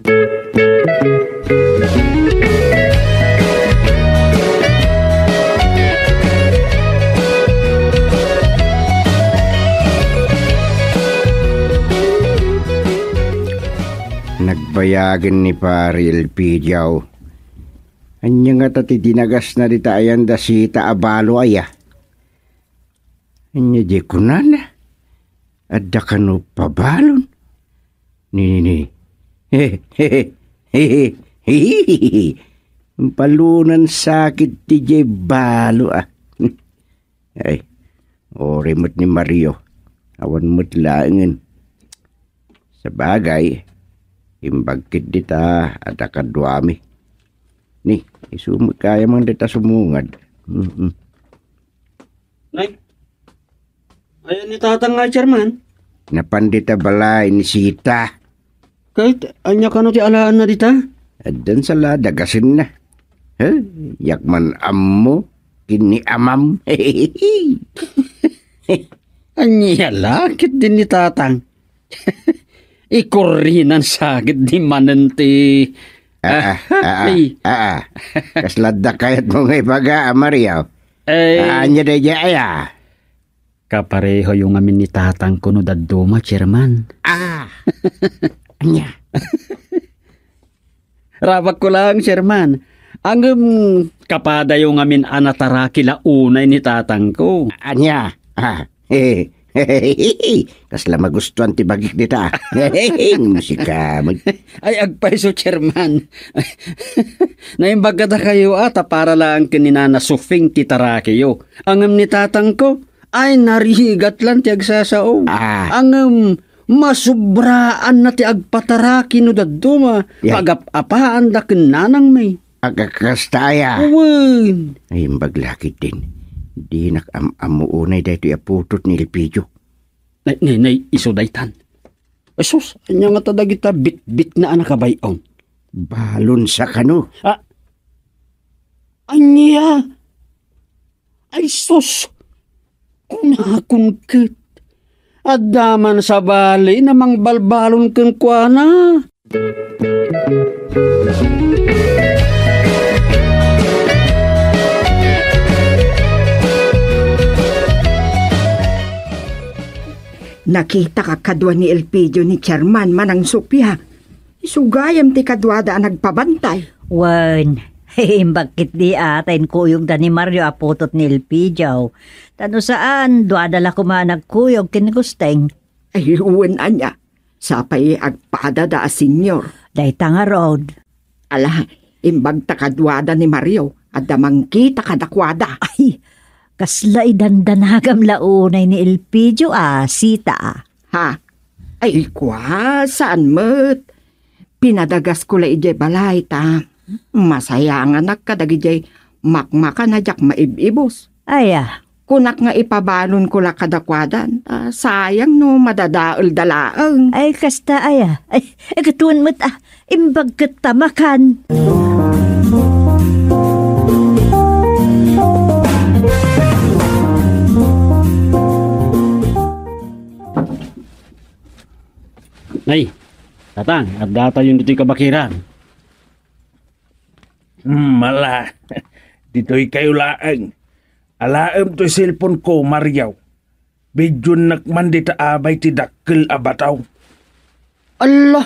Nagbayagen ni Pari Elpidio. Ania ngata ti dinagasna dita ayan dasita a balo aya? Ania diay kunana? Adda kano pabalon? Ni, ni, ni. Balonan sakit ti diay balo, a. Ay, uray met ni Mario. Awan met laengen. Sabagay, imbag ketdi ta adda kaduami. Ni, isu met gayam dita sumungad. Mm-mm. Nay, ayan ni Tatang nga chairman? Napan dita balay ni Sita. Ket ania kano ti alaenna dita? Addan sa la dagasenna. He, yak man ammo ken ni amam. Ania la ketdin ni Tatang? Ikurrinan sa ketdi manen ti, ah, ah, ah, ah, ay. Ah, ah. Kasla adda kayatmo nga ibaga, a Mario? Eh. Ah, ania daydiay, aya? Kaparehoyo ngamin ni Tatangko no dadduma, Chairman. Ah! Ania? Rabakko laeng, Chairman. Ngem kapadayo ngamin a nataraki la unay ni Tatangko. Ania? Ah, kasla magustuan ti bagik dita. Musika, mag- Ay, agpayso, Chairman. Naimbag kadakayo a ta para laeng ken ni Nana Sufing ti tarakiyo. Ngem ni Tatangko, ay, narigat lan ti agsasao. Ah. Ngem, masubraanna ti agpataraki no dadduma, yeah, pagap-apaanda ken nanangmi. Agkakasta aya. Wen. Ay, imbag la ketdin. Dinak am-ammo unay daytoy a putot ni Elpidio. Nay, nay, nay, isu daytan. Jesus, ania ngata dagita bitbitna a nakabay-om? Balon sa kano? Ah. Ania? Ay sus! Kunakon ket, adda man sabali a mangbalbalon kenkuana. Nakitak a kadua ni Elpidio ni Chairman Manang Sofia. Isu gayam ti kaduada a nagpabantay. Wen, imbag ketdi a ta inkuyogda ni Mario a putot ni Elpidio. Ta no saan, duada la koma a nagkuyog ken ni Gusteng. Ay, wen ania. Sapay agpadada a senior. Dayta ngarud. Ala, imbag ta kaduada ni Mario, adda mangkita kadakuada. Ay, kasla idandanagam la unay ni Elpidio a, Sita. Ha? Ay, kua, saan met? Pinadagasko la idiay balay ta masayanganak kadagidiay makmakan a diak maib-ibos. Aya? Kunak nga ipabalonko la kadakuada, ta sayang no madadaelda laeng. Ay, kasta aya. Ay, ay, katuan met, ah. Imbag ket ta makan. Nay, Tatang, addatayon ditoy kabakiran. Hmm, ala. Ditoy kayo laeng. Alaem toy cellphone ko, Mario. Bidionnak man dita abay ti dakkel a bato. Alla!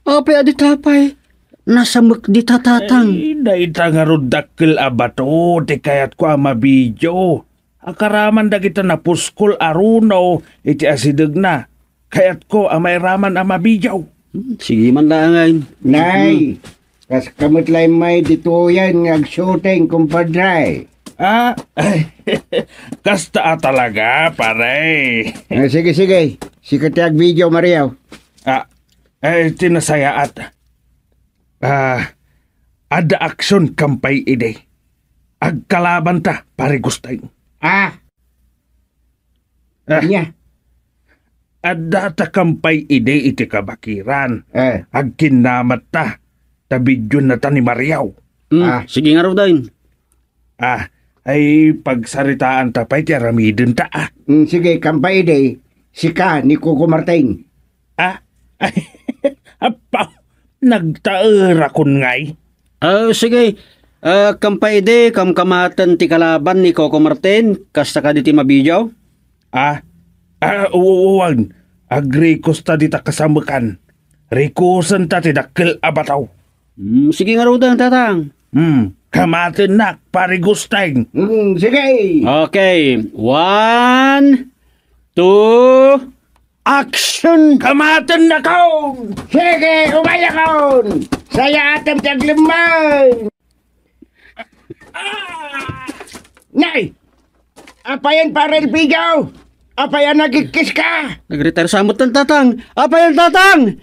Apay a dita pay? Nasamek dita, Tatang. Ay, dayta ngarud dakkel a bato ti kayatko a mabidio. Akaraman dagita napuskol a runo iti asidegna. Kayatko a mairaman a mabidio. Hmm, sige man laeng. Nay, hmm. Kaskam met la immay ditoyen nga agshooting, kumpadre. Ah, kasta a talaga, pare. Eh, sige, sige. Sika ti agbidio, Mario. Ah, eh, ti nasayaat. Ah, adda action kam pay idi. Agkalabanta, pare Gusteng. Ah, Ah. Ania? Addata kam pay idi iti kabakiran. Eh. Agkinnamatta, ta bidionnata ni Mario. Hmm, ah, sige ngaruden. Ah, ay pagsaritaanta pay ti aramidenta, ah. Hmm, sige, kam pay idi, sika ni Coco Martin. Ah? Appa, nagtaerakon ngay? Ah, sige. Ah, kam pay idi, kamkamaten ti kalaban ni Coco Martin, kasta kadi ti mabidio? Ah? Ah, u-, u-, uwan. Agrikos ta dita kasamekan. Rikosen ta ti dakkel a bato. Hmm, sige ngaruden, Tatang. Hmm, kamatennak, pare Gusteng. Hmm, sige. Okay, one, two, action! Kamatennakon! Sige, umayakon! Sayaatem ti aglemmeng! Ah! Nay! Apayen, pare Elpidio? Apayen, nagikkiska? Nag-retire sa met, Tatang. Apayen, Tatang?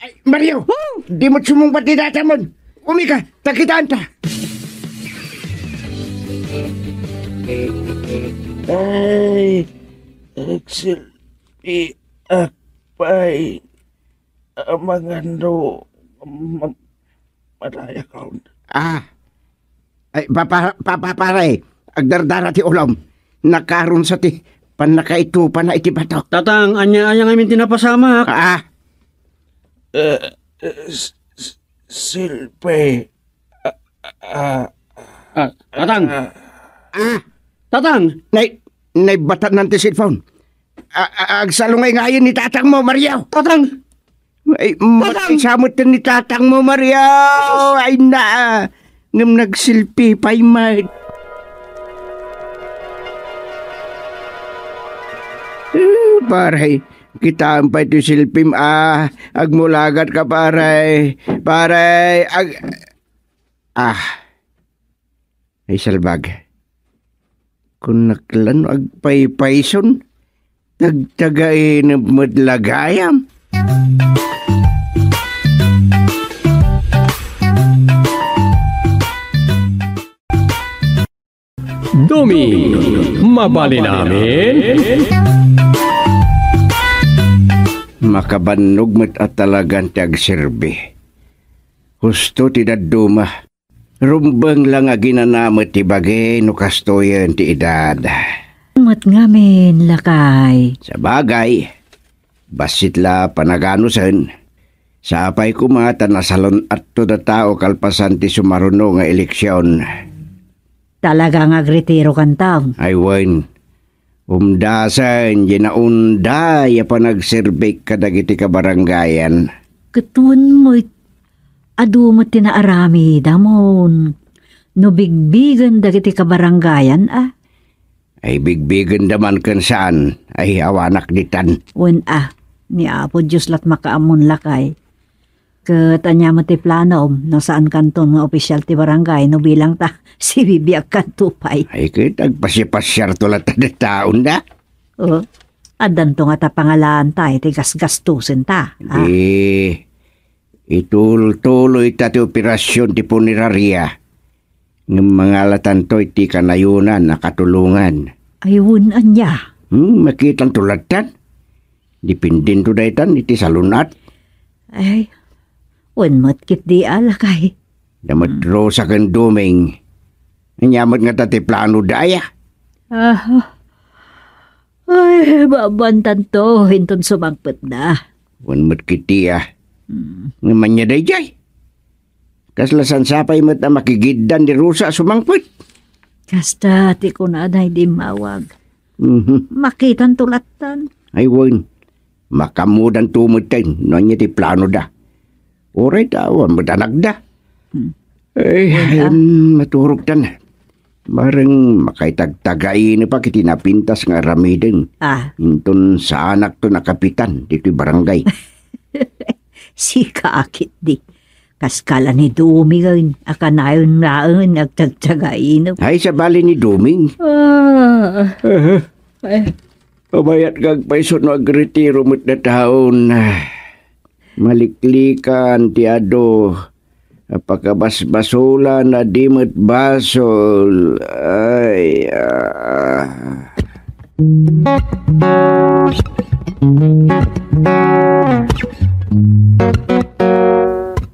Ay, Mario, dimo sumungbat ti datamon. Umika, ta kitaenta. Ay, agselpi ak pay. Amangan no, ma-, Madayakon. Ah. Ay, papa-, papa-, pare, agdardara ti ulom. Nakaron sa ti pannakaitupana iti bato. Tatang, ania, ania ngamin ti napasamak? Ah. Eh, eh, s-, s-, silbi. Ah, ah, Ah, Tatang. Ah. Ah. Tatang. Nay-, naibatan ti cellphone. A-, a-, agsalungay ngayon ni tatang mo, Mario. Tatang! Ay, Tatang! Matay sa met ni tatang mo, Mario. Ay, na. Ngem nagsilpi pay met. Eh, pare, kitam pay ti silpim, ah. Agmulagat ka, pare. Pare, ag-, ah. Ay, salbag. Kunak la no agpaypayson, nagtagainep met la gayam. Dumi, mabalin amin. Makabannog met a talagan ti agserbi. Husto ti dadduma. Rumbeng la nga aginana met ti bagi no kastoyen ti edad. Met ngamin, lakay. Sabagay, bassit la panaganusen. Sapay koma ta nasalun-atto da tao kalpasan ti sumaruno nga eleksion. Talaga nga agretiro kantaon? Ay wen, umdasen diay naunday a panagserbik kadagiti kabarangayan. Ket wen met, adu met ti naaramidam no bigbigen dagiti kabarangayan a? Ay bigbigenda man ken saan, ay awanak ditan. Wen a, ni Apo Dios lat makaammon lakay. Ket ania met ti planom no saankanton nga opisial ti barangay no bilang ta sibibiagkanto pay? Ay ket agpasiapasiarto latta ti taonda. O, addanto ngata pangalaanta iti gasgastusenta, a? Di, itultuloyta ti operasion ti puneraria. Ngem mangalatanto iti kanayonan a katulongan. Ay, wen ania? Hmm, makitanto lattan. Dependento daytan iti salun-at. Ay, wen met ketdi a lakay. Da met Rosa ken Doming. Ania met ngata ti planoda aya? Ah, ay, babantanto inton sumangpetda. Wen met ketdi a. Hmm. Ngem ania daydiay? Kasla saan sapay met a makigiddan ni Rosa a sumangpet. Kasta ti kunada idi immawag. Mhm. Makitanto lattan. Ay, wen. Makaammodanto metten no ania ti planoda. Uray ta awan met anakda. Hmm. Ay, wen, a. Em, maturogtan. Bareng makaitagtagainep a iti napintas nga aramiden. A. Inton saanakton a kapitan ditoy barangay. Sika a ketdi. Kas kala ni Doming a kanayon laeng nga agtagtagainep. Ay, sabali ni Doming. A. Aha. Ay. Mabayat nga agpayso no agretiro met dataon. Maliklikan ti adu a pakabasbasolan a di met basol. Ay, a.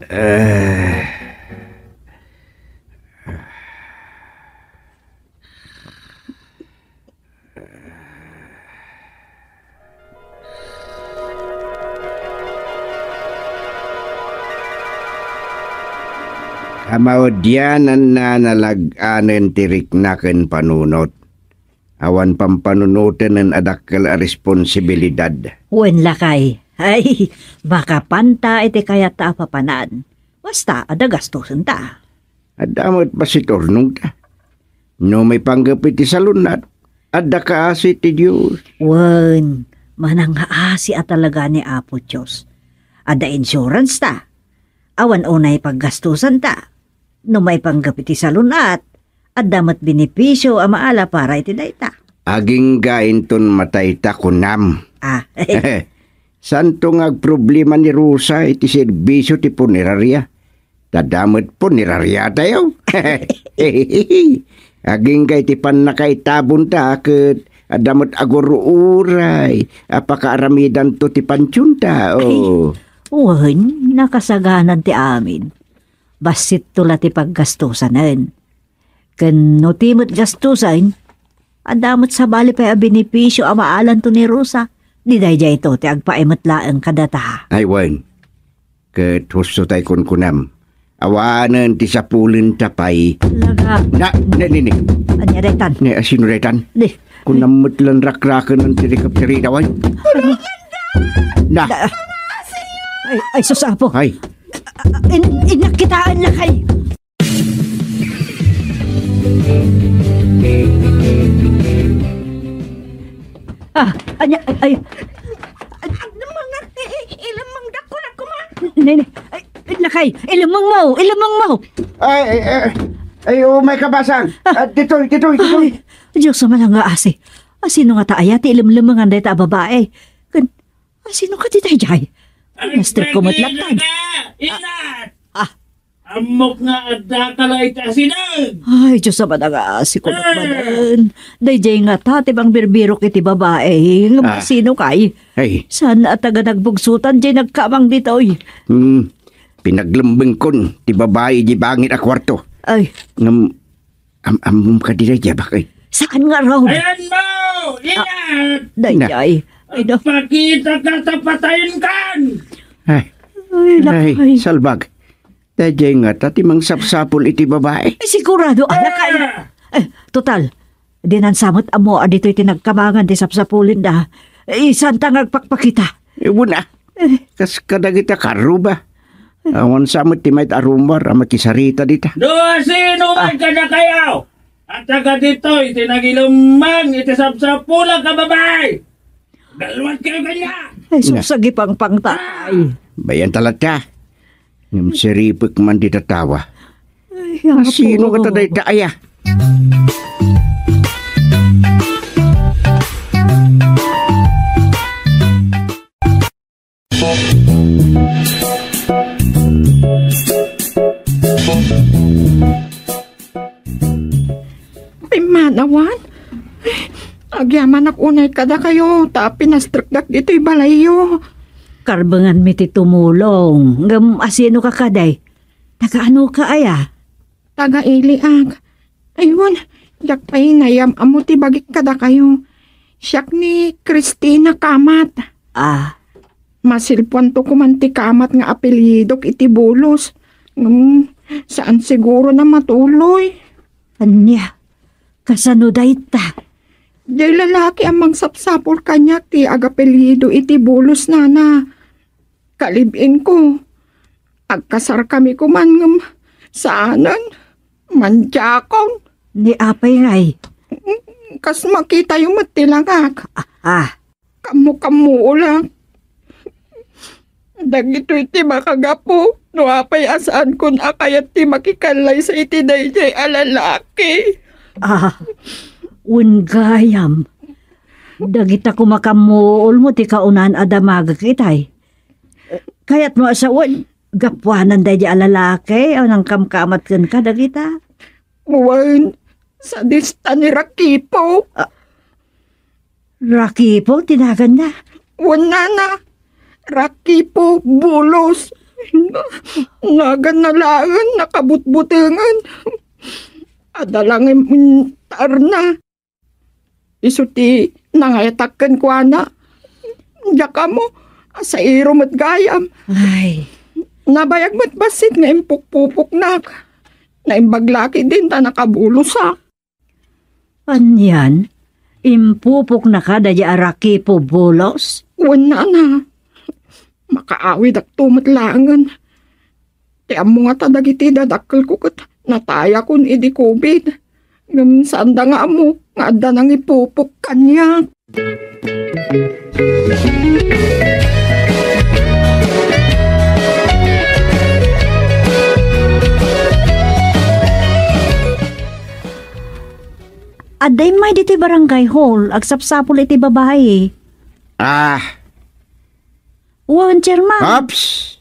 Eh. Kamaudiananna, nalag-anen ti rikna ken panunot. Awan pampanunoten a dakkel a responsibilidad. Wen lakay. Ay, makapanta iti kayatta a papanan. Basta, adda gastosenta. Adda met bassit urnongta. No maipanggep iti salun-at, adda kaasi ti Dios. Wen, manangngaasi a talaga ni Apo Dios. Adda insuranceta. Awan unay paggastosenta. No maipanggep iti salun-at, adda met benepisio a maala para iti dayta. Agingga inton matayta, kunam. A. Saanto nga agproblema ni Rosa iti serbisio ti puneraria. Ta adda met punerariatayo. Agingga iti pannakaitabonta ket adda met agur-uray a pakaaramidanto ti pansionta. Ay, o. Wen, nakasaganan ti amin. Bassitto la ti paggastusanen. Ken no ti met gastusen, adda met sabali pay a benepisio a maalanto ni Rosa. Di dayjayto ti agpaimet laeng kadata. Ay, wen. Ket husto tay kunkunam. Awanen ti sapulenta pay. Talaga. Na, na, ni, ni. Ania daytan? Ne, asino daytan? Di. Kunam met lan rakraken ti helicopter ida, wen. Na. Da-, ay, ay, sus, Apo. Ay. In-, inakkitaan na kay. Ah, anya, ay, ay. Agdamangak ti ilamang dakko na kuma. Nene, ay, lakay, ilamang mo, ilamang mo. Ay, ay, ay, ay, umay ka, Basang. Ah. Ah, ditoy, ditoy, ditoy. Ay, Diyos, sa malanga asi. Asino nga ta aya ti ilamlamangan dayta a babae? Kan, asino ka ti dayjay? Ay, master ko met laktad. Inat! Ah. Ammok nga adda ka la iti asideg. Ay, Diyos, Ama nga, sikunak manen. Dayjay nga ta, ti bang birbirok iti babae, nga Ah. Sino kay? Ay. Saan a taga nagbugsutan, jay nagkamang ditoy? Hmm, pinaglembengkon, ti babae, di bangin a kwarto. Ay. Ngem, am-, ammom kadi dayjay, bakit? Saan nga raw? Ayan mo! Ah, iyan! Dayjay. Na. Ay, no. Pakita ka, tapatayin kan! Ay. Ay, Ay, lakay. Salbag. Dayjay ngata ti mangsapsapul iti babae. Eh, sigurado, anak, ay. Ah! Eh, total, dinan sa met ammo a ditoy ti nagkamangan ti sapsapulenda. Eh, saan ta nga agpakpakita? Eh, wen a. Eh. Kas kadagita karruba. Awan sa met ti mayat a rumor a makisarita dita. No, sino man Ah. kadakayo? At taga ditoy ti nagilemmang iti sapsapulak a babae. Dalwat kayo kanya! Ay, Na. Sus, agipangpang ta, ay. Bayan talaga. Ngem siripek man di tatawa. Ay, Apo. Sino ka ta dayta aya? Ay, manawan. Agyamanak unay kadakayo, ta pinastrekdak ditoy balayyo. Karbenganmi ti tumulong. Ngem asino ka kadi? Taga ano ka aya? Taga Iliag. Aywan, diak pay nayam-ammo ti bagik kadakayo. Siak ni Christina Kamat. Ah. Masilpuanto koman ti Kamat nga apelyidok iti bulos. Ngem, saan siguro na matuloy. Ania? Kasano dayta? Diay lalaki a mangsapsapul kaniak ti agapelyido iti bulos, nana. Kalib-inko. Agkasarkami koman ngem saanen. Mandiakon. Ni apay ngay? Kas makitayo met ti langak. Ah, ah. Kammo-kammo la. Dagitoy ti makagapu no apay a saankon a kayat ti makikallaysa iti daydiay a lalaki. Ah, wen gayam. Dagita koma kammuolmo ti kaunaan a damagek itay. Kayatmo a sawen, gapuanan daydiay a lalaki a nangkamkamat kenka dagita? Wen, sadista ni Rakipo. Ah, Rakipo ti naganna? Wen, nana, Rakipo Bulos. Naganna laeng nakabutbutengen. Adda la nga intaerna. Isu ti nangayatak kenkuana. Diak ammo, a sairo met gayam. Ay. Nabayag met bassit nga impukpupoknak. Naimbag la ketdin ta nakabulosak. Anian? Impupoknaka daydiay a Rakipo Bulos? Wen, nana. Makaawidakto met laengen. Ti ammo ngata dagiti dadakkelko ket natayakon idi covid. Ngem saanda nga ammo nga adda nangipupok kaniak. Adda immay ditoy barangay hall, agsapsapul iti babai. Ah. Wen, Chairman. Ops!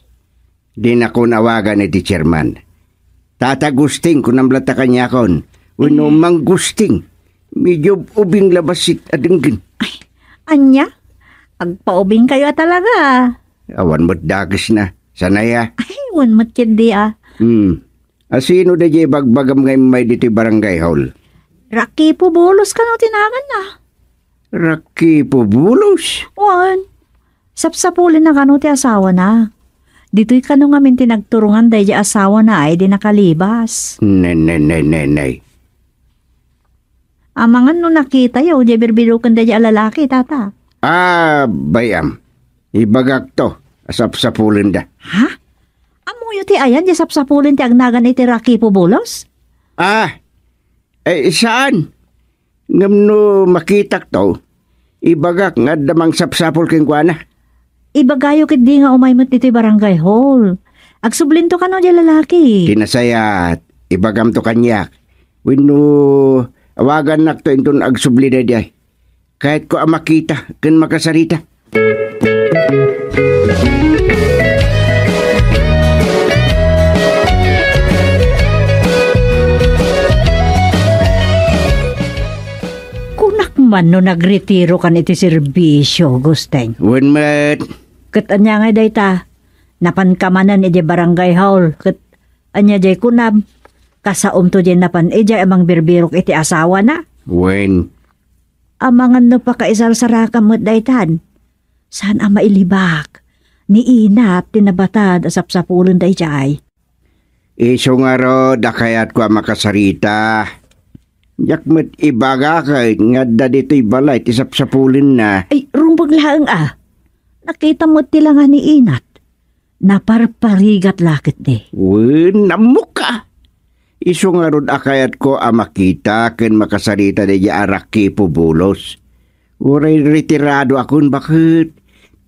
Dinakon awagan iti chairman. Tata Gusting, kunam latta kaniakon. Wenno Mang Gusting. Medyo ubing la bassit a denggen. Ay, ania? Agpaubingkayo a talaga. Awan met dakesna. Saan aya? Ay, wen met ketdi a. Hmm. A sino daydiay ibagbagam nga immay ditoy barangay hall? Rakipo Bulos kano ti naganna. Rakipo Bulos? Wen, sapsapulenna kano ti asawana. Ditoy kano ngamin ti nagturongan daydiay asawana a idi nakalibas. Nay, nay, nay, nay, nay. Amangan no nakitayo, diay birbiroken daydiay a lalaki, tata. Ah, bay-am. Ibagakto a sapsapulenda. Ha? Ammoyo ti ayan diay sapsapulen ti agnagan iti Rakipo Bulos? Ah, eh, saan? Ngem no makitakto, ibagak nga adda mangsapsapul kenkuana. Ibagayo ketdi nga umay met ditoy barangay hall. Agsublinto kano diay lalaki. Ti nasayaat, ibagamto kaniak. Wenno, awagannakto inton agsubli daydiay. Kayatko a makita ken makasarita. Kunak man no nagretirokan iti serbisio, Gusteng. Wen met. Ket ania ngay dayta? Napanka manen idiay barangay hall, ket ania diay kunam? Kasaomto diay napan idiay a mangbirbirok iti asawana? Wen. Amangan no pakaisarsarakam met daytan. Saan a mailibak. Ni Inat ti nabatad a sapsapulen daydiay. Isu ngarud a kayatko a makasarita. Diak met ibagak nga adda ditoy balay ti sapsapulenna. Ay, rumbeng laeng a. Nakita met ti langa ni Inat. Naparparigat la ketdi. Wen, ammok a. Isu ngarud a kayatko a makita ken makasarita daydiay a Rakipo Bulos. Uray retirado akon baket.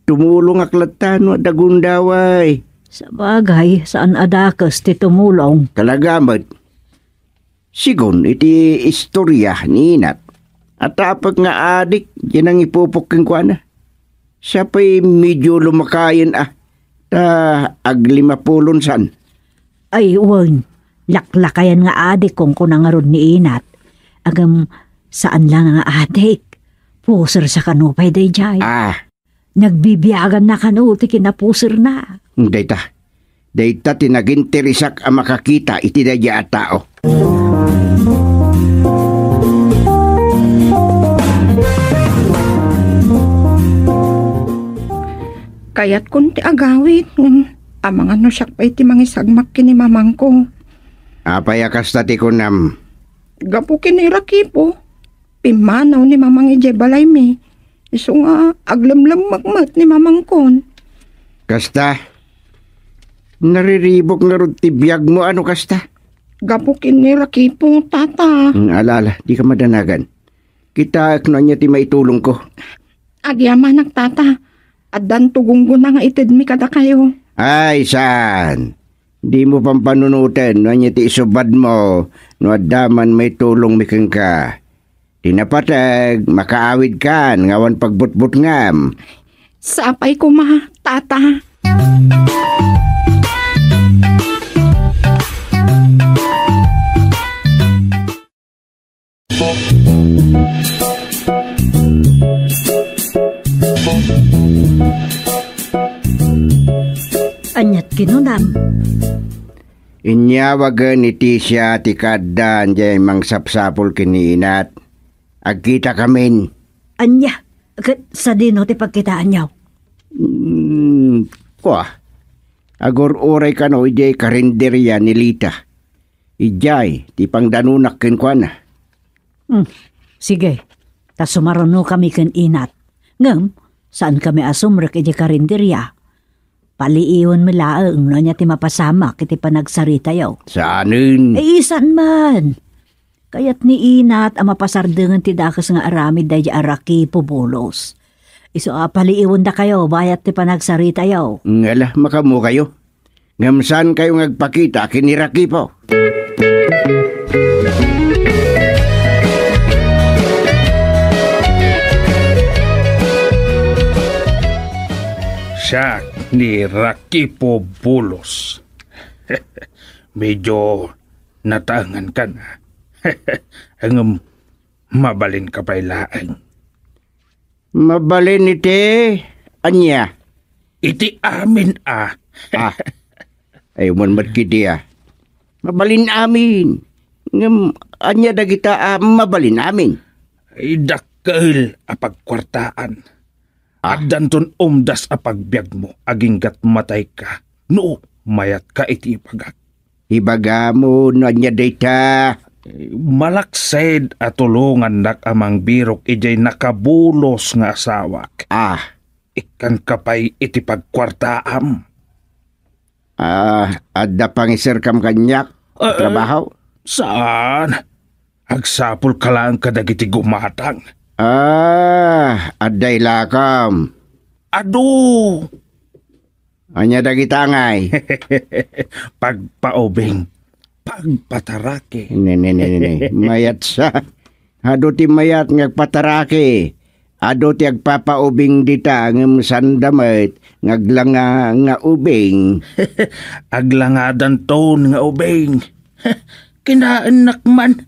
Tumulongak latta no adda gundaway. Sabagay, saan a dakes ti tumulong. Talaga met. Sigun iti istoria ni Inat, atapek nga adik diay nangipupok kenkuana. Siya pay medio lumakayen a, ta aglimapulon saan. Ay, wen, laklakayan nga adik, kunkuna ngarud ni Inat. Ngem, saan la nga adik. Puser sa kano pay daydiay. Ah, Nagbibiaganna kano ti kinapuserna. Dayta, dayta ti nagintirisak a makakita iti daydiay a tao. Kayatkon ti agawid, ngem amangan no siak pay ti mangisagmak ken ni mamangko. Apay a kasta ti kunam? Gapu ken ni Rakipo, pimmanaw ni mamang idiay balaymi. Isu nga aglemlemmek met ni mamangkon. Kasta? Nariribuk ngarud ti biagmo a no kasta? Gapu ken ni Rakipo, tata. Hmm, ala, ala, dika madanagan. Kitaek no ania ti maitulongko. Agyamanak, tata. Addanto gunggona nga itedmi kadakayo. Ay, saan? Dimo pampanunoten no ania ti isubadmo no adda man maitulongmi kenka. Ti napateg, makaawidkan nga awan pagbutbutngam. Sapay koma, tata. Aniat kinunam? Inyawagen ni Tisha ti kaaddaan diay mangsapsapul ken ni Inat. Agkitakamin. Ania? Ket sadino ti pagkitaanyo? Hmm, kua. Agur-uray kano idiay karinderia ni Lita. Idiay ti pangdanonak kenkuana. Hmm, sige. Ta sumarunokami ken Inat. Ngem, saankami a sumrek idiay karinderia. Paliiwenmi laeng no ania ti mapasamak iti panagsaritayo. Saanen? Eh, saan man? Kayat ni Inat a mapasardengen ti dakes nga aramid daydi a Rakipo Bulos. Isu a paliiwendakayo bayat ti panagsaritayo. Ngala, makaammokayo. Ngem saankayo nga agpakita ken ni Rakipo. Siak ni Rakipo Bulos. Medyo nataengankan. Ngem mabalinka pay laeng. Mabalin iti ania? Iti amin a. Ah. Ay, umay met kidi a. Mabalin amin. Ngem ania dagita a mabalin amin? Ay, dakkel a pagkuartaan. Ah. Addanton umdas a pagbiagmo aginggat matayka no mayatka iti ibagak. Ibagam no ania dayta? Malaksid a tulongannak a mangbirok idiay nakabulos nga asawak. Ah. Ikkanka pay iti pagkuartaam. Ah, adda pangiserkam kaniak? Eh, trabaho? Saan? Agsapulka laeng kadagiti gumatang. Ah, adda ilakam. Adu! Ania dagita ngay? Pagpaubing, pagpataraki. Ne, ne, ne, ne, ne. Mayat sa. Adu ti mayat nga agpataraki. Adu ti agpapaubing dita, ngem sanda met nga aglanga nga ubing. Aglangadanton nga ubing. Kinaennak man.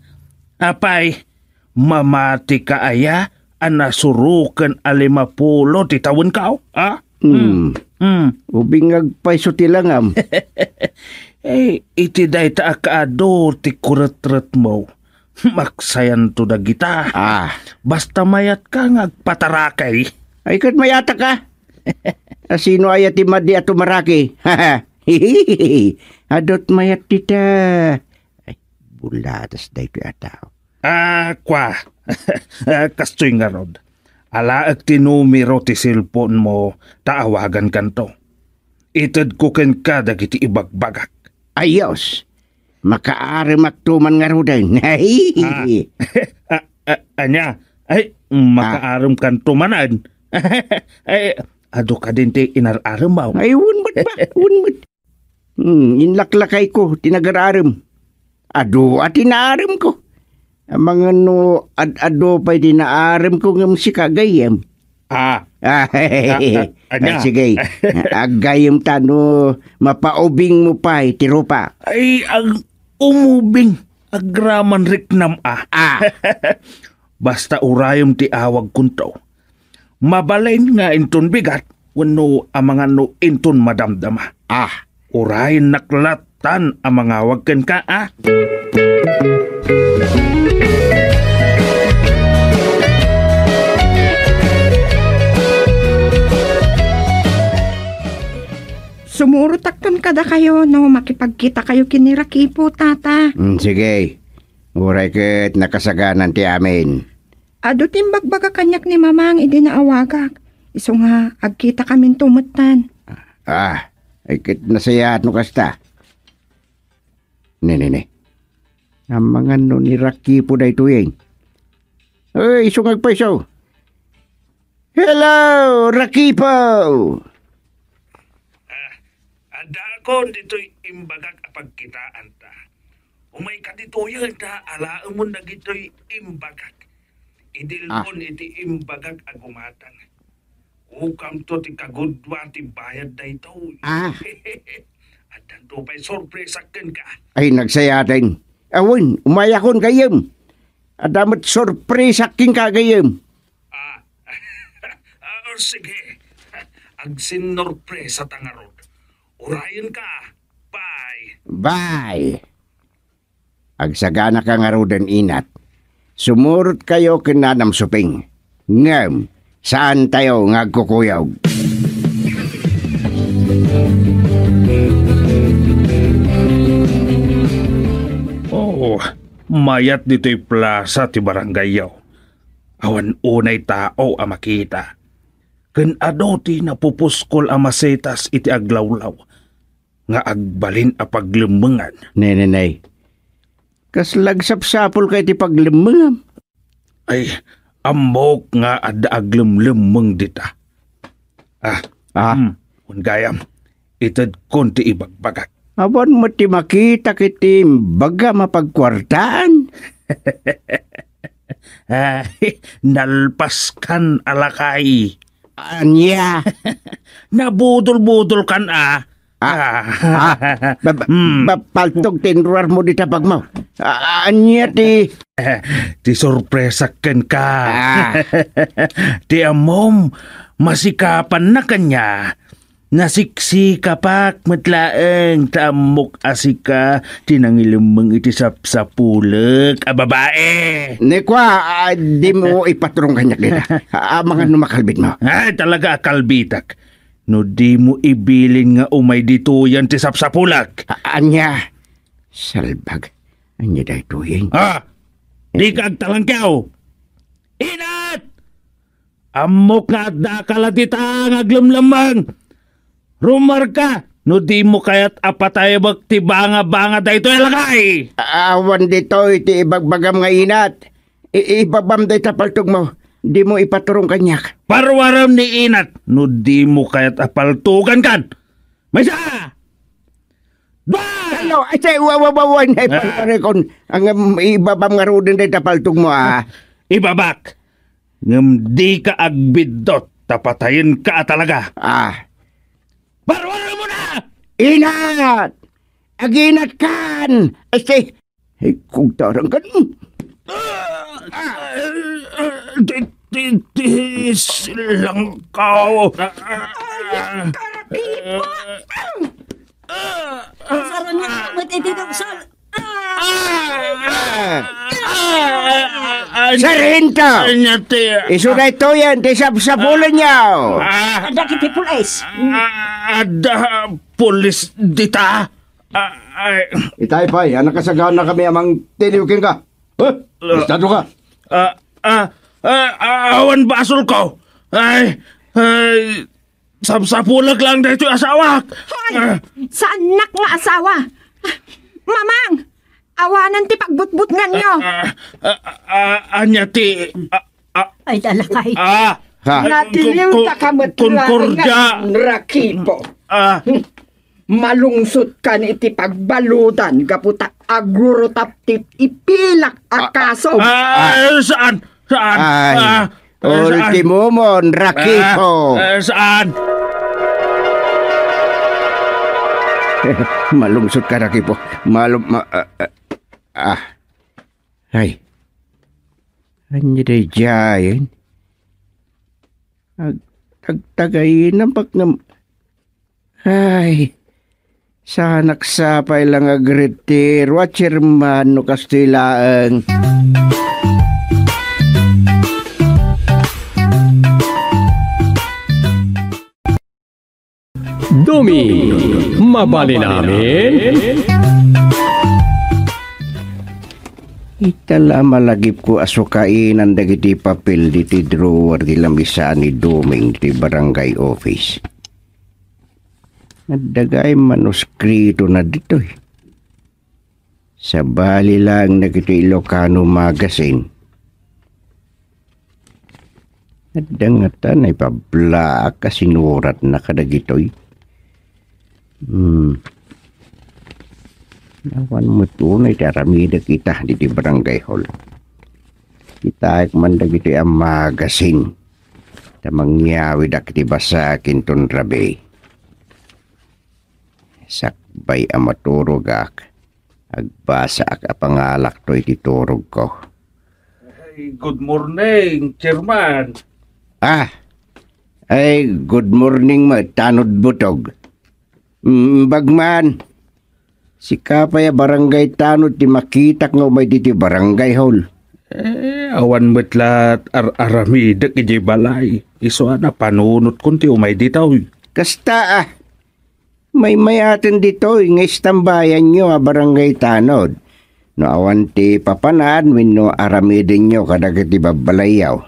Apay, mamatika aya a nasuroken a limapulo ti tawenka, a? Hmm. Hmm. Ubing nga agpayso ti langam. Eh, iti dayta a kaadu ti kuretretmo. Maksayanto dagita. Ah. Basta mayatka nga agpatarakay. Ay, ket mayatak a? A, sino aya ti madi a tumaraki? Adut mayat dita. Ay, bulatas daytoy a tao. Ah, kua. Ah, kastoy ngarud. Alaek ti numero ti cellphone mo ta awagankanto. Itedko kenka dagiti ibagbagak. Ayos. Makaaremakto man ngaruden. Ah. Ah, ah, ania? Ay, ah, makaaremkanto manen. Ay, adu kadin ti inar-arem, aw? Ay, wen met ba? Wen met. Hmm, inlaklakayko ti nagar-arem. Adu a ti naaremko. Amangan no ad-adu pay ti naaremko ngem sika gayyem. Ah. Ah, ah, ah, ania? Ah, sige. Aggayyem ta no mapaubingmo pay ti rupa. Ay, ag-, umubing. Agraman riknam a. Ah. Basta urayem ti awagkonto. Mabalin nga inton bigat wenno amangan no inton madamdama. Ah. Urayennak lattan a mangawag kenka, a? Sumurotakton kadakayo no makipagkitakayo ken ni Rakipo, Tata. Mm, sige. Uray ket nakasaganan ti amin. Adu ti imbagbaga kaniak ni Mamang idi naawagak. Isu nga agkitakaminto metten. Ah, ay ket nasayaat no kasta. Ne, ne, ne. Amangan no ni Rakipo daytoy, eh. Ay, isu nga agpayso. Hello, Rakipo! Ah, addaakon ditoy imbagak a pagkitaanta. Umayka ditoy ta alaemon dagitoy imbagak. Idilon iti imbagak a gumatang. Ukamto ti kagudua ti bayad daytoy. Ah. Addanto pay sorpresak kenka. Ay, nagsayaten. Awen, umayakon gayyem. Adda met sorpresak kenka gayyem. Ah. Ah, sige. Agsinnorpresa ta ngarud. Urayenka. Bye. Bye. Agsaganaka ngaruden, inat. Sumurotkayo ken Nanam Suping. Ngem, saantayo nga agkukuyog. Oo, mayat ditoy plasa ti barangayyo. Awan unay tao a makita. Ken adu ti napupuskol a masetas iti aglawlaw nga agbalin a paglemmengan. Nenenay, kasla agsapsapulka iti paglemmengam? Ay, ammok nga adda aglemlemmeng dita. Ah, ah. Hmm, wen gayam, itedkon ti ibagbagak. Awan met ti makitak iti imbagam a pagkuartaan. Ah, nalpaskan a lakay. Ania? Nabudol-budolkan a. Ah, ah, ba-, ba-, hmm. Ba-, paltog ti inruarmo dita bagmo. Ah, ania ti? Ti sorpresa kenka. Ah. Ti ammom, masikapanna kaniak. Nasiksikapak met laeng ta ammok a sika ti nangilemmeng iti sapsapulek a babae. Ni kua, ah, dimo ipaturong kaniak dita. Ah, amangan no makalbitmo. Ay, talaga a kalbitak. No dimo ibilin nga umay ditoyen ti sapsapulek. A-, ania? Salbag. Ania daytoyen? Ah! Dika agtalangkew! Inat! Ammok nga addaka la dita nga aglemlemmeng. Rumarka, no dimo kayat a patayabek ti banga-banga daytoy a lakay! Awan ditoy ti ibagbagam nga inat. I-, ibabam dayta paltogmo. Dimo ipaturong kaniak. Paruarem ni inat no dimo kayat a paltogankan. Maysa! Dua! Ano? Ay, say, wa, wa, wa, wa, nay, Ah. Pare, kon, ang, um, ibabam nga ruden dayta paltogmo, ah. Ibabak. Ngem dika agbiddut, ta patayenka a talaga. Ah. Paruarem mo na! Inat! Aginatkan! Ay, say, Ay, kugtarang kan. Ti, ti, ti, silangkaw. Ay, karapipo! Saron nga met iti dogsol. Ah! Sarhento! Anya ti Isu daytoyen ti sapsapulenyo. Ah! Dagiti pulis. Ah, adda pulis dita? Ah, ay. Itay pay, a nakasaganakami a mangtiliw kenka. Huh? Ah. Estado ka? Ah, ah, ah, ah, awan basolko. Ay, ay, sapsapulek lang daytoy asawak. Hoy! Ah. Saannak nga asawa? Mamang! Awanen ti pagbutbutnganyo. Ah, ah, ah, ah, ania ti, ah, ah, Ay, dalakay. Ah! Ha? Natiliwta ka met laeng nga Rakipo. Ah. Malungsot kan iti pagbaludan gapu ta agurutap ti ipilak a kasom. Ah, saan? Saan? Ay, ah, saan? Ultimo mon, Rakipo. Ah, ah, saan? Malungsot ka, Rakipo. Malum-, ma-, ah, ah, ah. Ay. Ania daydiayen? Ag-, agtagainam baknam. Ay, saanak sapay lang agretiro a chairman no kastoy laeng. Doming, mabalin amin? Ita la malagipko a sukainan dagiti papel diti drawer ti lamisa ni Doming ti barangay office. Adda gayam manuskritona ditoy. Sabali laeng dagiti Ilocano Magazine. Adda ngata naipablaak a sinuratna kadagitoy. Hmm. Awan met unay ti aramidek ita diti barangay hall. Kitaek man dagitoy a magazine. Ta mangyawidak iti basaek inton rabii. Sakbay a maturogak, agbasaak a pangalakto iti turogko. Ay, good morning, Chairman. Ah, ay, good morning met, Tanod Butog. Mm, bagman, sika pay a barangay tanod ti makitak nga umay ditoy barangay hall. Eh, awan met la ar-aramidek idiay balay. Isu a napanunotkon ti umay ditoy. Kasta, ah. Maymayaten ditoy nga istambayanyo a barangay tanod no awan ti papanan wenno aramidenyo kadagiti babbalayyo.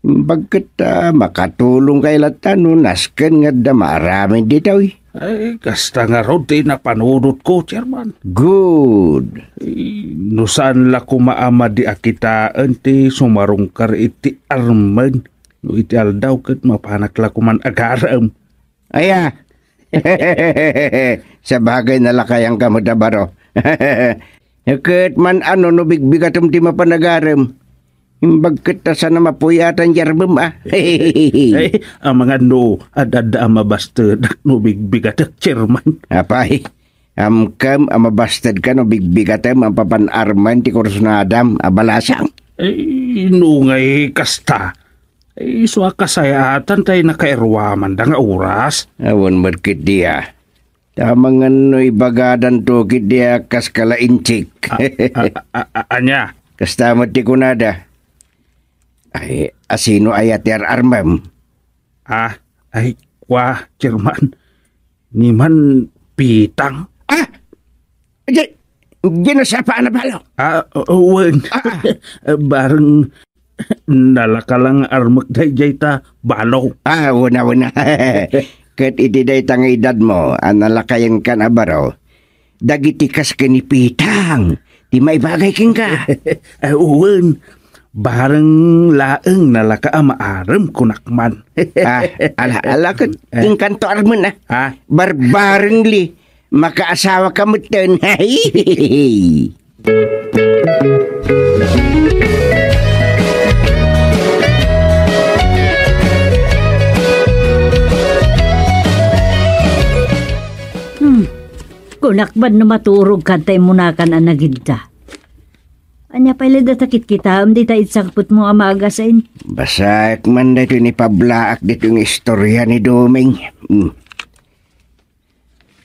Imbag ket, ah, makatulongkayo latta no nasken nga adda maaramid ditoy. Ay, kasta ngarud ti napanunotko, Chairman. Good. Ay, no saan la koma a madi a kitaen ti sumarungkar iti armen, no iti aldaw ket mapanak la koman agarem. Aya. Sabagay, nalakayanka met a baro. Ket man-ano no bigbigatem ti mapan agarem? Imbag ket ta saan a mapuy-atan ti armem, a. Ay, amangan no ad-adda a mabastedak no bigbigatek, Chairman. Apay, amkem a mabastedka no bigbigatem a papan-armen ti kursunadam a balasang? Ay, no ngay kasta, Isu a kasayaatan tay nakairwamanda nga oras. Awan met ketdi a. Ta amangan no ibagadanto ketdi a kas kalainchik. A, a, a, a, ania? Kasta met ti kunada. Ay, asino aya ti ar-armem? Ah, ay, kua, Chairman. Ni man pitang. Ah! Di, di nasapa na balo? Ah, wen. Ah, ah. Bareng nalaka lang armek daydiay ta balo. Ah, wena, wena. Ket iti dayta nga edadmo a nalakayenkan a baro, dagiti kas ken ni pitang ti maibagay kenka. Ah, wen, bareng laeng nalaka a maarem kunak man. Ah, ala, ala, ket eh, inkanto armen, ah. Ah? Barbareng li, makaasawa ka metten. Hmm. Kunak man no maturog ka ta immunakan a nagidda. Ania pay la data kitkitaem dita id sangpetmo a magasin? Basaek man daytoy ni pablaak ditoy nga istorya ni Doming. Hmm.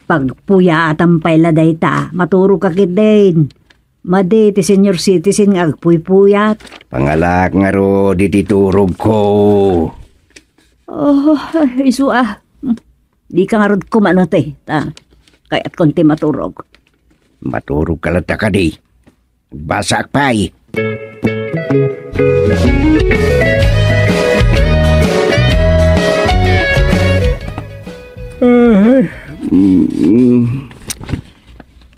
Pagpuyatam pay la dayta, maturog ka ketdin. Madi ti senior citizen nga agpuypuyat. Pangalaak ngarud iti turogko. Oh, isu a. Dika ngarud kumano ti, ta kayatkon ti maturog. Maturog ka latta kadi. Agbasaak pay. Ah, mm,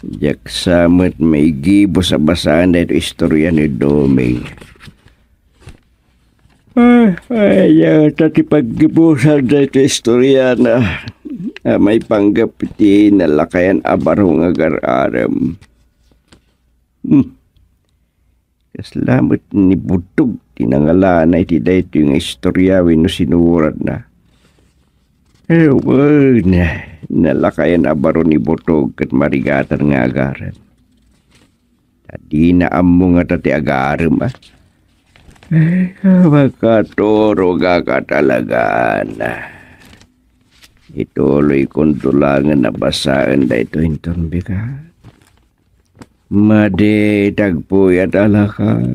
diak sa met maigibus a basaen daytoy istorya ni Doming. Ah, ay, ah, ta ti paggibusan daytoy istoriana a maipanggep iti nalakayan a baro nga agar-arem. Hmm. Kasla met ni Butog ti nangalana iti daytoy nga istorya wenno sinuratna. Ewen, nalakayan a baro ni Butog ket marigatan nga agarem. Ta dina ammo ngata ti agarem, a. Eh, makaturogak a talagan. Ituloykon to langen a basaen daytoy inton bigat. Madi ti agpuyat a lakay.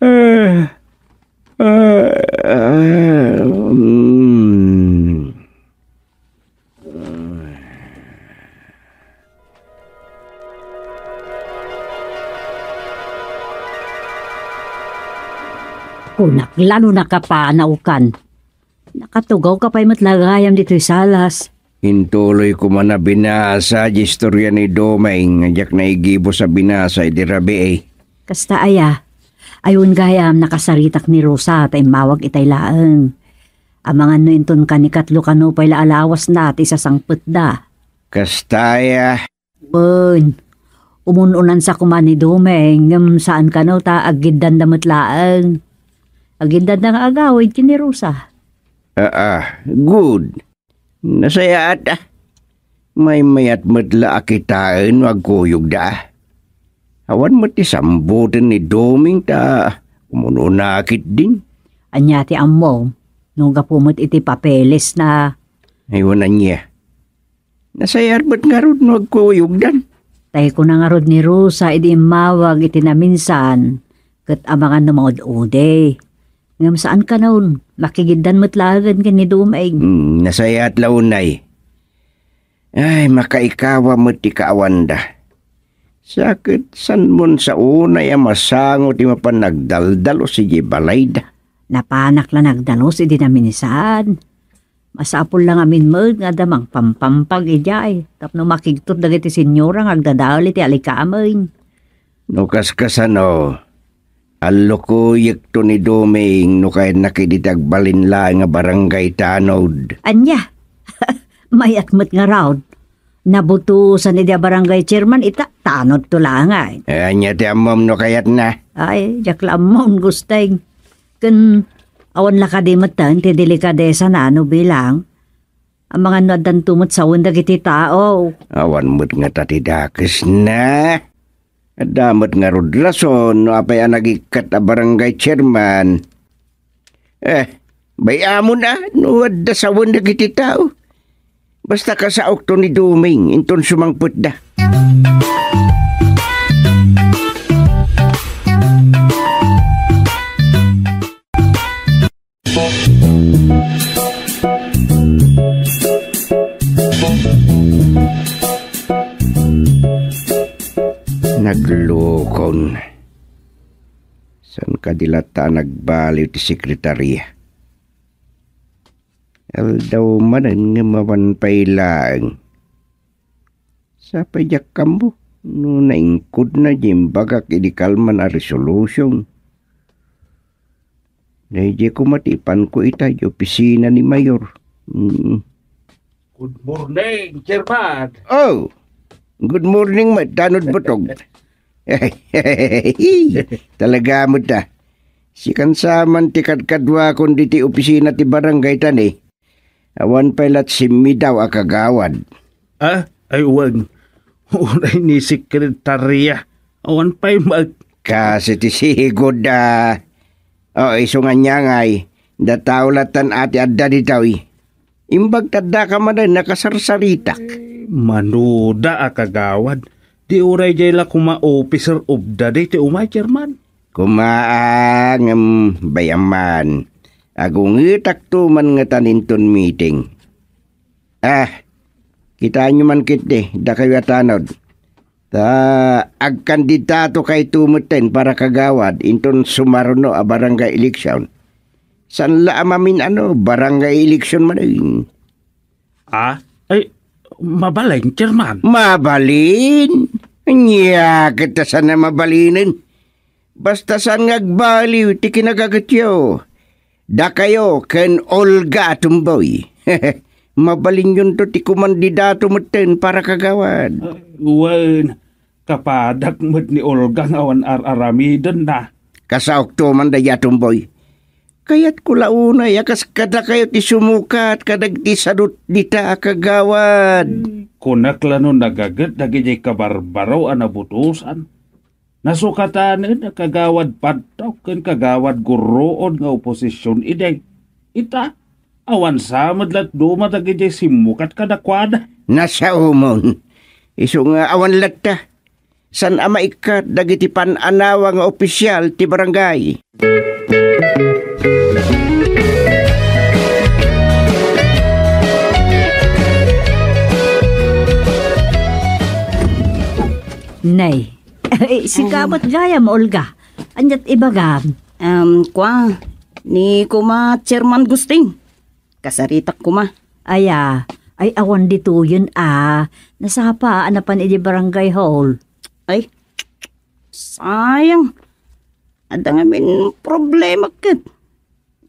Eh, eh, eh, mm. Kunak la no nakapanawkan. Nakatugaw ka pay met la gayam ditoy salas. Intuloyko man a binasa ti istorya ni Doming nga diak naigibus a binasa idi rabii. Kasta aya, ayon gayam nakasaritak ni Rosa ta immawag itay laeng. Amangan no inton kanikatlo kano pay la a lawasna ti sasangpetda. Kasta aya. Wen, umun-unansa koma ni Doming, ngem saan kano ta aggiddanda met laeng. Aggiddanda nga agawid ken ni Rosa. Aa, good. Nasayaat, a. Maymayat met la a kitaen no agkuyogda, a. Awan met ti samboten ni Doming ta umun-una ketdin. Ania ti ammom? No gapu met iti papelesna. Ay, wen ania. Nasayaat met ngarud no agkuyogdan. Tay kuna ngarud ni Rosa idi immawag iti naminsan, ket amangan no maud-udi. Ngem saan kanon, makigiddan met laengen ken ni Doming. Hmm, nasayaat la unay. Ay, makaikawa met ti kaawanda. Sa ket, saanmon sa unay a masango ti mapan nagdaldalus idiay balayda? Napanak la nagdalus idi naminsan. Masapul la ngamin met nga adda mangpampampag idiay tapno makigtot dagiti senyora nga agdadael iti alikamen. No kaskasano, allukuyekto ni Doming no kayatna ketdi ti agbalin laeng a barangay tanod. Ania? Mayat met ngarud. Nabutosan idi a barangay chairman ita, tanodto laeng ay. Eh, ania ti ammom no kayatna? Ay, diak la ammon, Gusteng. Ken awan la kadi metten ti delikadesana no bilang. Amangan no addanto met sawen dagiti tao. Awan met ngata ti dakesna. Adda met ngarud rason no apay a nagikkat a barangay chairman. Eh, bay-amon a no adda sawen dagiti tao. Basta kasaokto ni Doming inton sumangpetda. Naglukon. Saan kadi latta a nagbaliw ti sekretaria? Aldaw manen nga mapan pay laeng. Sapay diak ammo no naingkodna diay imbagak idi kalman a resolution. Daydiay koma ti ipanko ita idiay opisina ni Mayor. Mm. Good morning, Chairman. Oh, good morning met, Tanod Butog. Talaga met a. Sikan sa man ti kadkaduakon ditoy opisina ti barangay ta ni. Awan pay la't simmidaw a kagawad. Ah, ay wen. Uray ni sekretarya. Awan pay met. Kasi ti sigud a. O, isu nga ania ngay, da tao lattan a ti adda ditoy. Imbag ta addaka manen a kasarsaritak. Manuda a kagawad. Di uray diay la koma officer of the day ti umay, Chairman. Koma a, ngem bay-amon. Agungetakto man ngatan inton meeting. Ah, kitaenyo man ketdi, dakayo a tanod. Ta agkandidatokayto metten para kagawad inton sumaruno a barangay election. Saan la a mamin-ano, barangay election manen. Ah? Ay, mabalin, Chairman. Mabalin? Ania ket ta saan a mabalinen? Basta saan nga agbaliw ti kinagagetyo. Dakayo ken Olga a tumboy. Mabalinyonto ti kumandidato metten para kagawad. Ah, wen, kapadak met ni Olga nga awan ar-aramidenna. Kasaokto man dayta a tumboy. Kayatko la unay a kas kadakayo ti sumukat kadagiti sadut dita a kagawad. Kunak la no nagaget dagidiay kabarbaro a nabutosan. Nasukatanen a kagawad padtok ken kagawad gurruod nga oposision idi. Ita, awan sa met lat duma dagidiay simmukat kadakuada. Nasaomon. Isu nga awan latta. Saan a maikkat dagiti pan-anawa nga opisial ti barangay. Nay, sika met gayam, Olga. Aniat ibagam? Um, kua, ni koma Chairman Gusting. Kasaritak koma. Aya, ay awan ditoyen a. Nasapa a napan idi barangay hall. Ay, sayang. Adda ngamin problema ket.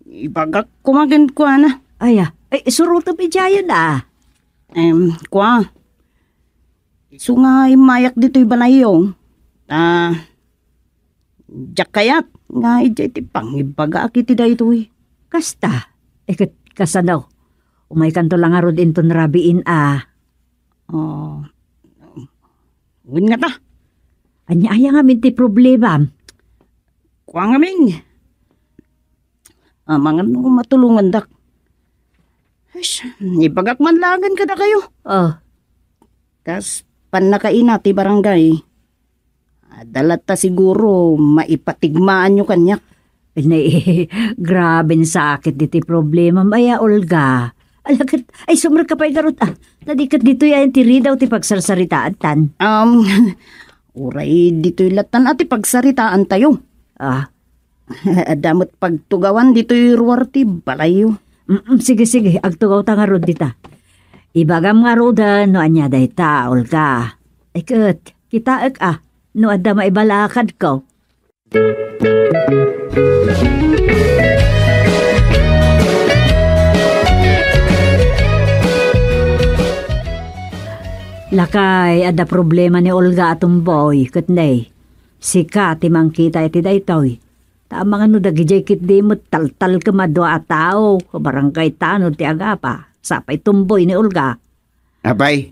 Ibagak koma kenkuana. Aya, ay surotem idiayen a. Em, kua. Isu nga immayak ditoy balayyo. Ta, diak kayat nga idiay ti pangibagaak iti daytoy. Kasta, iket kasano? Umaykanto la ngarud inton rabiin a. Oh, wen ngata. Ania aya ngamin ti problemam? Kua ngamin. Amangan no matulongandak. Ish, ibagak man laengen kadakayo. Oh. Kas pannakaina ti barangay. Adda latta siguro maipatigmaanyo kaniak. Ne, graben sakit diti problemam aya, Olga. Ala ket, ay, sumrek ka pay garud, ah. Ta di ket ditoy ayan ti ridaw ti pagsarsaritaantan. Um, uray ditoy lattan a ti pagsaritaantayo. Ah. Adda met pagtugawan ditoy ruar ti balayyo. Mm, sige, sige, agtugawta ngarud dita. Ibagam ngaruden no ania dayta, Olga. Ay ket, kitaek a, no adda maibalakadko. Lakay, adda problema ni Olga a tumboy, ket ne, sika ti mangkita iti daytoy. Ta amangan no dagidiay ketdi met taltalkem a dua a tao, barangay tanod ti agapa, sapay tumboy ni Olga. Apay,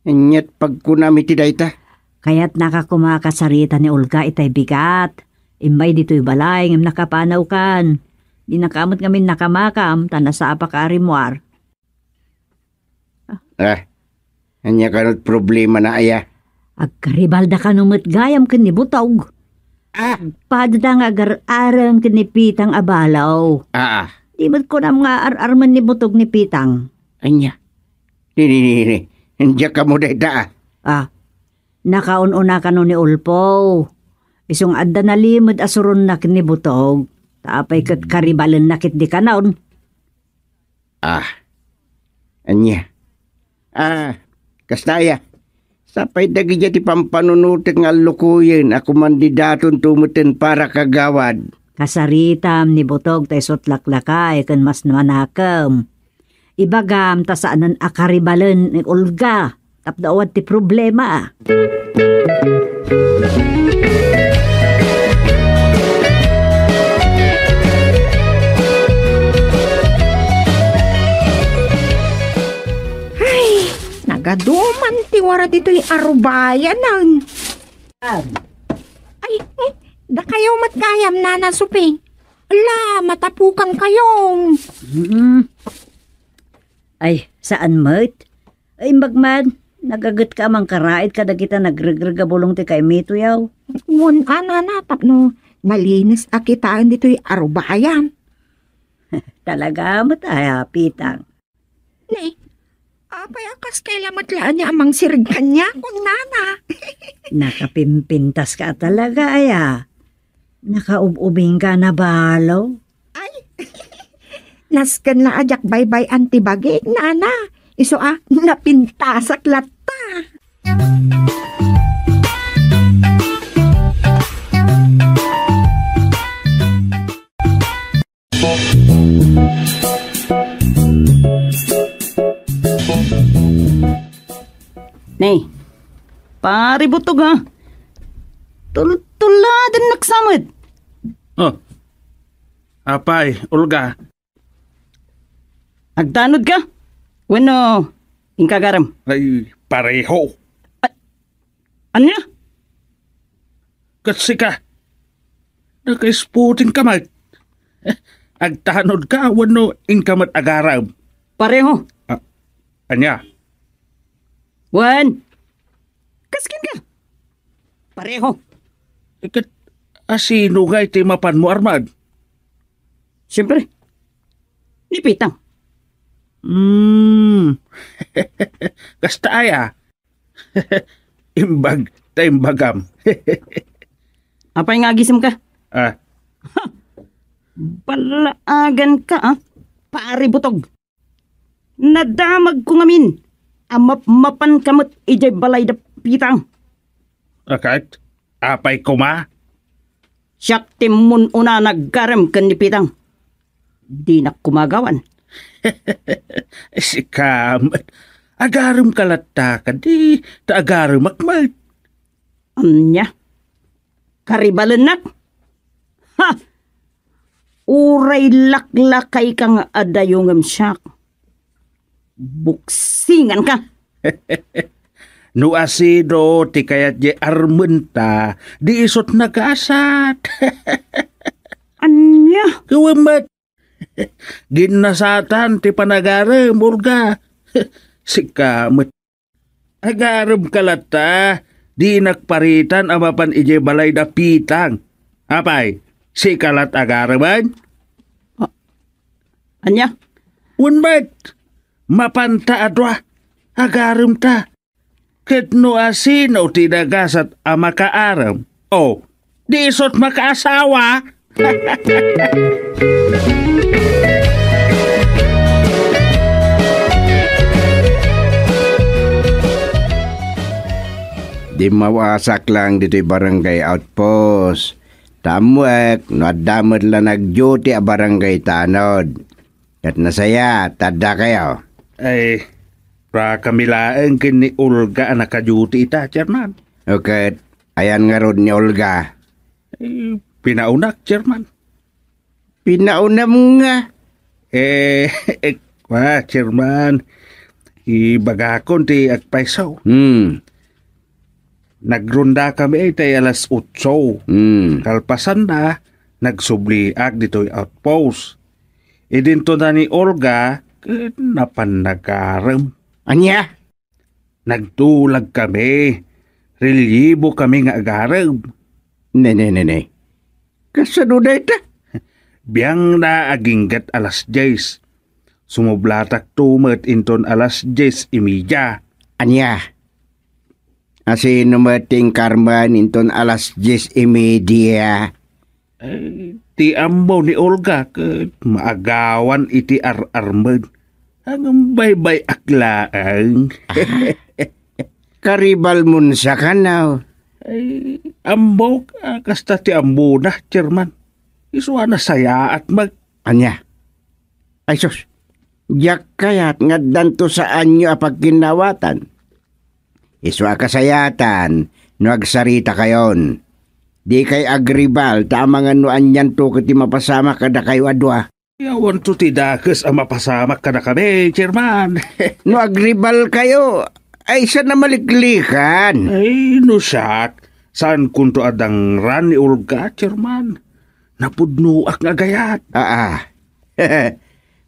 aniat pagkunam iti dayta? Kayatnaka koma kasarita ni Olga itay bigat. Immay ditoy balay ngem nakapanawkan. Dinaka met ngamin nakamakam, ta nasapaka a rimmuar. Ah, ania kano ti problemana, aya? Agkaribalda kano met gayam ken ni Butog. Ah! Padada nga agar-arem ken ni Pitang a balaw. Ah, ah. Di met kunam nga ar-armen ni Butog ni Pitang. Ania? Ni, ni, ni, ni. Diak ammo dayta, ah. Ah, nakaun-una kano ni Ulpo. Isu nga adda nalimed a suronna ken ni Butog. Ta apay ket karibalenna ketdi kanon. Ah, ania? Ah, kasta aya. Sapay dagiti pampanunotek nga allukoyen a kumandidatonto meten para kagawad. Kasaritam ni Butog ta isut' laklakay ken mas manakem. Ibagam ta saanen a karibalen ni Olga tapno awan ti problema. Ay, nagaduman ti wara ditoy arubayanan. Ay, eh, dakayo met gayam, Nana Sophie. Ala, matapukan kayo. Mm. Ay, saan met? Ay, imbag man, nagaget ka a mangkaraid kadagita nagregreg a bulong ti kaimito yaw. Wen, a, Nana, tapno nalinis a kitaen ditoy arubayan. Talaga met aya, Pitang. Ne, apay a kas kayla met la ania a mangsireg kaniak, Nana? Nakapimpintas ka talaga, aya. Nakaub-ubing ka na balo. Ay, nasken la a diak baybay-an ti bagik, Nana. Isu a, napintasak latta. Ne, Pare Butog, a. Tultuladennak sa met. Oh. Apay, Olga? Agtanod ka? Wenno inka agarem? Ay, pareho. A-, ania? Ket sika, nakaisputing ka met. Agtanod ka wenno inka met agarem? Pareho. A-, ania? Wen. Kasken ka? Pareho. Ket asino ngay ti mapanmo armed? Siempre, ni Pitang. Hmm. Kasta aya. Imbag ta imbagam. Apay nga agisem ka? Ah. Ha! Balaagan ka, ah, Pare Butog. Nadamagko ngamin a mapmapan ka met idiay balay da Pitang. Akat? Apay koma? Siak ti mun-una nga agarem ken ni Pitang. Dinak koma agawan. Sika met. Agarem ka latta kadi, ta agaremak met. Ania? Karibalennak? Ha! Uray laklakay ka nga adayongem siak. Buksingan ka! No asino ti kayat diay armenta, di isut nagasat. Ania? Wen met. Ginnasatan ti panagarem, Olga. Sika met. Agarem ka latta, dinak paritan a mapan idiay balay da Pitang. Apay, sika lat agaremen? A-, ania? Wen met, mapanta a dua, agaremta. Ket no asino ti nagasat a makaarem, o, di isut makaasawa. Dimmawasak lang ditoy barangay outpost. Ta ammoek no adda met la nag-duty a barangay tanod. Ket nasaya, ta addakayo. Ay, rakami laeng ken ni Olga a naka-duty ita, Chairman. O ket, ayan ngarud ni Olga? Ay, pinaunak, Chairman. Pinaunam nga? Eh, eh, wa, Chairman. Ibagakon ti agpayso. Hmm. Nagrondakami itay alas otso. Hmm. Kalpasanna, nagsubliak ditoy outpost. Idinto da ni Olga ket napan nagarem. Ania? Nagtulag kami. Relyibo kami nga agarem. Ne, ne, ne, ne. Kasano dayta? Biangna aginggat alas dies. Sumublatakto met inton alas dies y media. Ania? Asino met ti inkarman inton alas dies y media? Eh, ti ammo ni Olga ket maagawan iti ar-armed. Ngem baybay-ak laeng. Ah, karibalmon sa kano? Ay, ammok, ah, kasta ti ammona, Chairman. Isu a nasayaat met. Ania? Ay sus, diak kayat nga addanto saanyo a pagkinnawatan. Isu a kasayaatan no agsaritakayon. Dikay agribal ta amangan no anianto ket ti mapasamak kadakayo a dua. Awanto ti dakes a mapasamak kadakami, Chairman. No agribalkayo, ay saan a maliklikan. Ay, no siak, saankonto a dangran ni Olga, Chairman. Napudnoak nga agayat. Aa.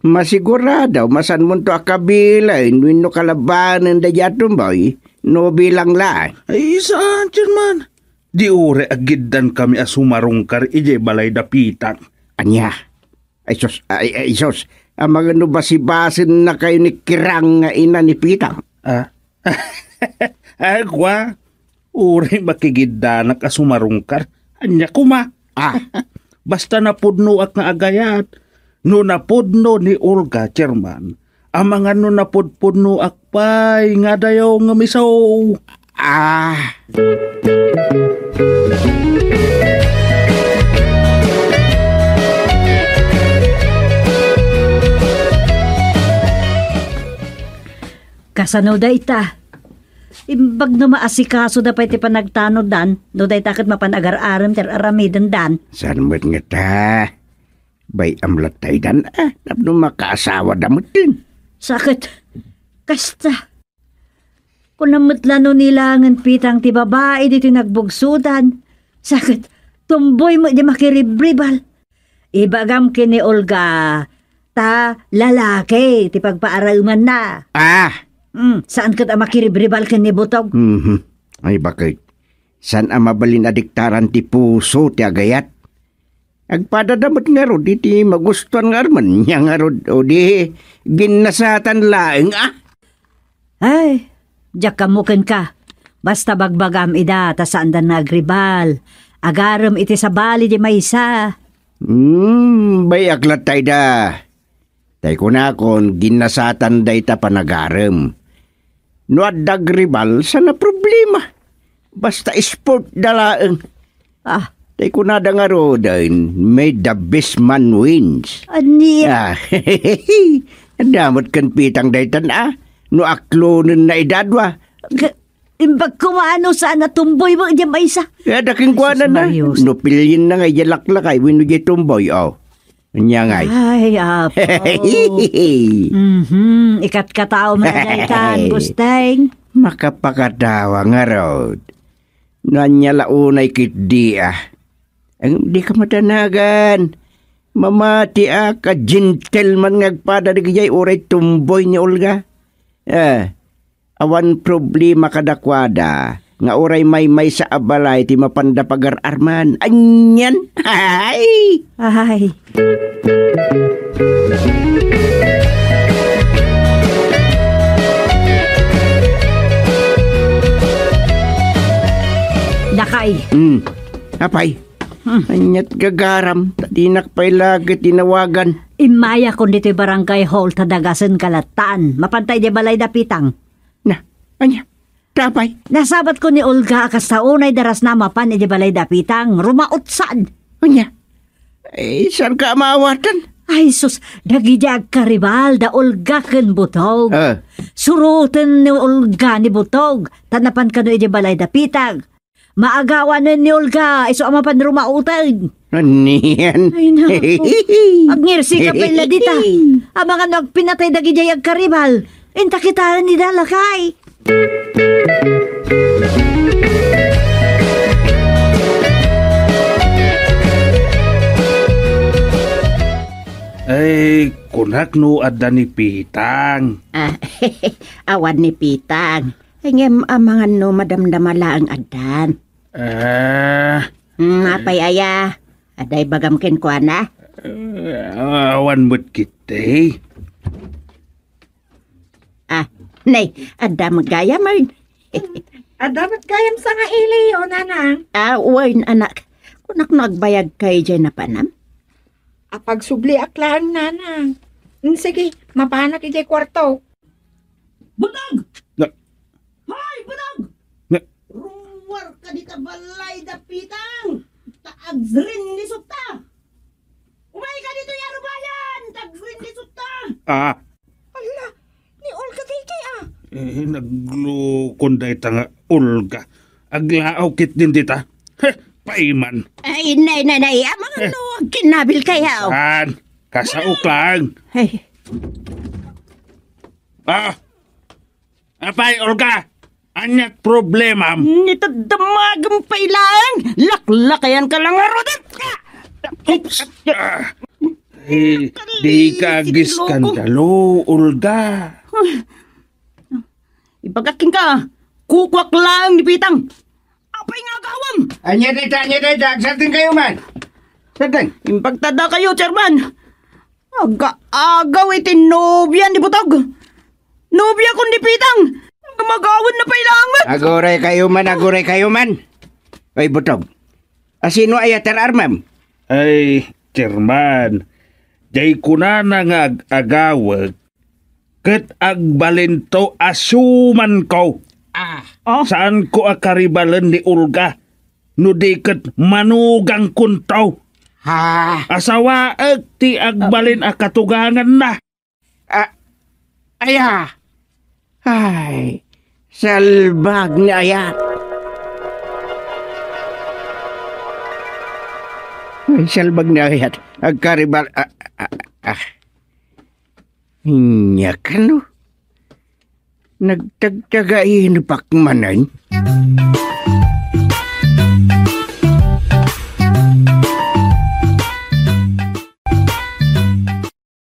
Masigurado, masanmonto a kabilaen wenno kalabanen daydiay a tumboy no bilang laeng. Ay, saan, Chairman? Di uray agiddakami a sumarungkar idiay balay da Pitang. Ania? Ay sus, ay, ay sus, amangan no basibasennakayo ni Kirang nga ina ni Pitang. Ah? Agwa, uray makigiddanak a sumarungkar. Ania koma? Ah. Basta napudnoak nga agayat. No napudno ni Olga, Chairman, amangan no napudpudnoak pay nga adayo nga miso. Ah. Kasano dayta? Imbag no maasikasoda pay ti panagtanoddan, no dayta ket mapan agar-arem ti ar-aramidendan. Saan met ngata? Bay-am latta idan, ah, tapno makaasawada metten. Sa ket, kasta. Kunam met la no ni Langen Pitang ti babai ditoy nagbugsodan. Sa ket, tumboy met di makiribribal. Ibagam ken ni Olga, ta lalaki ti pagpaaraemanna. Ah! Mm, saan ket a makiribribal ken ni Butog? Mhm. Ay, baket. Saan a mabalin a diktaran ti puso ti agayat? Agpadada met ngarud iti magustuan nga armen, nia ngarud, o di, ginnasatan laeng, ah! Ay, diak ammo kenka. Basta bagbagam ida, ta saanda nga agribal. Agarem iti sabali di maysa. Hmm, bay-ak latta ida. Tay kunakon, ginnasatan dayta panagarem. No adda agribal, saan a problema. Basta sport da laeng. Ah. Tay kunada ngaruden, may the best man wins. Ania? Ah, adda met ken Pitang daytan, ah. No aklonenna idadua. Ga-, imbag koma no saan a tumboy mo diay maysa. Kaya da kenkuana na. Jesus Maria. No pilienna nga idiay laklakay, wenno diay tumboy, oh. Ania ngay? Ay, apo. Mhm, ikatkatao man daytan, Gusteng. Makapakatawa ngarud. No ania la unay ketdi, ah. Ang di ka madanagan. Mamati a ka gentleman nga agpada dagidiay uray tumboy ni Olga. Ah, awan problema kadakuada nga uray maymaysa a balay ti mapanda pagar-arman. Anian? Ay! Ay. Dakay. Hmm. Apay? Hmm. Aniat gagaram, ta dinak pay la ket tinawagan. Immayakon ditoy barangay hall ta dagasen ka lattan. Mapanta idiay balay da Pitang. Na, ania? Tapay? Nasabat ko ni Olga a kasta unay darasna mapan idiay balay da Pitang. Rumautsan. Ania? Eh, saan ka maawatan? Ay, sus, dagidi agkaribal da Olga ken Butog. Ah. Suroten ni Olga ni Butog, ta napan kano idiay balay da Pitang. Maagawanen ni Olga, isu a mapan rumauten. Anian? Ay, naku. Agngirsi ka pay la dita. Amangan no agpinatay dagidiay agkaribal. Inta kitaen ida, lakay. Eh, kunak no adda ni Pitang. Ah, awan ni Pitang. Ngem amangan no madamdama laeng addan. Ah. Hmm, apay aya? Adda ibagam kenkuana? Ah, awan met ketdi. Ah, nay, adda met gayam, ay. Adda met gayam sangaili, o, nanang. Ah, wen, anak. Kunak no agbayagka idiay napanam? Apagsubliak laeng, nanang. Mm, sige, mapanak idiay kuarto. Butog! Na- Hoy, Butog! Na- Rummuarka dita balay da Pitang! Ta agrinnisutta! Umayka ditoy arubayan! Ta agrinnisutta! Ah. Ala, ni Olga daytoy, ah. Eh, naglukon dayta nga Olga. Aglaaw ketdin dita. Heh, paiman. Ay, nay, nay, nay, amangan no agkinnabilkayo. Saan? Kasaok lang. Ay. Ah, apay, Olga? Ania't problemam? Nitadamagem pay laeng. Laklakayanka lang ngarud. Oops! Ah, eh, dika agiskandalo, Olga. Ibagak kenka, kukuak laeng ni Pitang. Apay nga agawam? Ania dayta, ania dayta, agsardengkayo man. Sardeng. Imbag ta dakayo, Chairman. Aga-agaw iti nobia ni Butog. Nobiakon ni Pitang. Gumagawan na pay laeng met. Aguraykayo man, aguraykayo man. Oy, Butog. Asino aya ti ar-armem? Ay, Chairman, diay kunana nga ag-agawek, ket agbalinto a siumanko. Ah. Oh? Saanko a karibalen ni Olga, no di ket manugangkonto. Ha? Asawaek ti agbalin a katuganganna. Ah, aya. Ay, salbag ni ayat. Ay, salbag ni ayat. Agkaribal, ah, ah, ah. Inya kano? Nagtagtagain pak manen?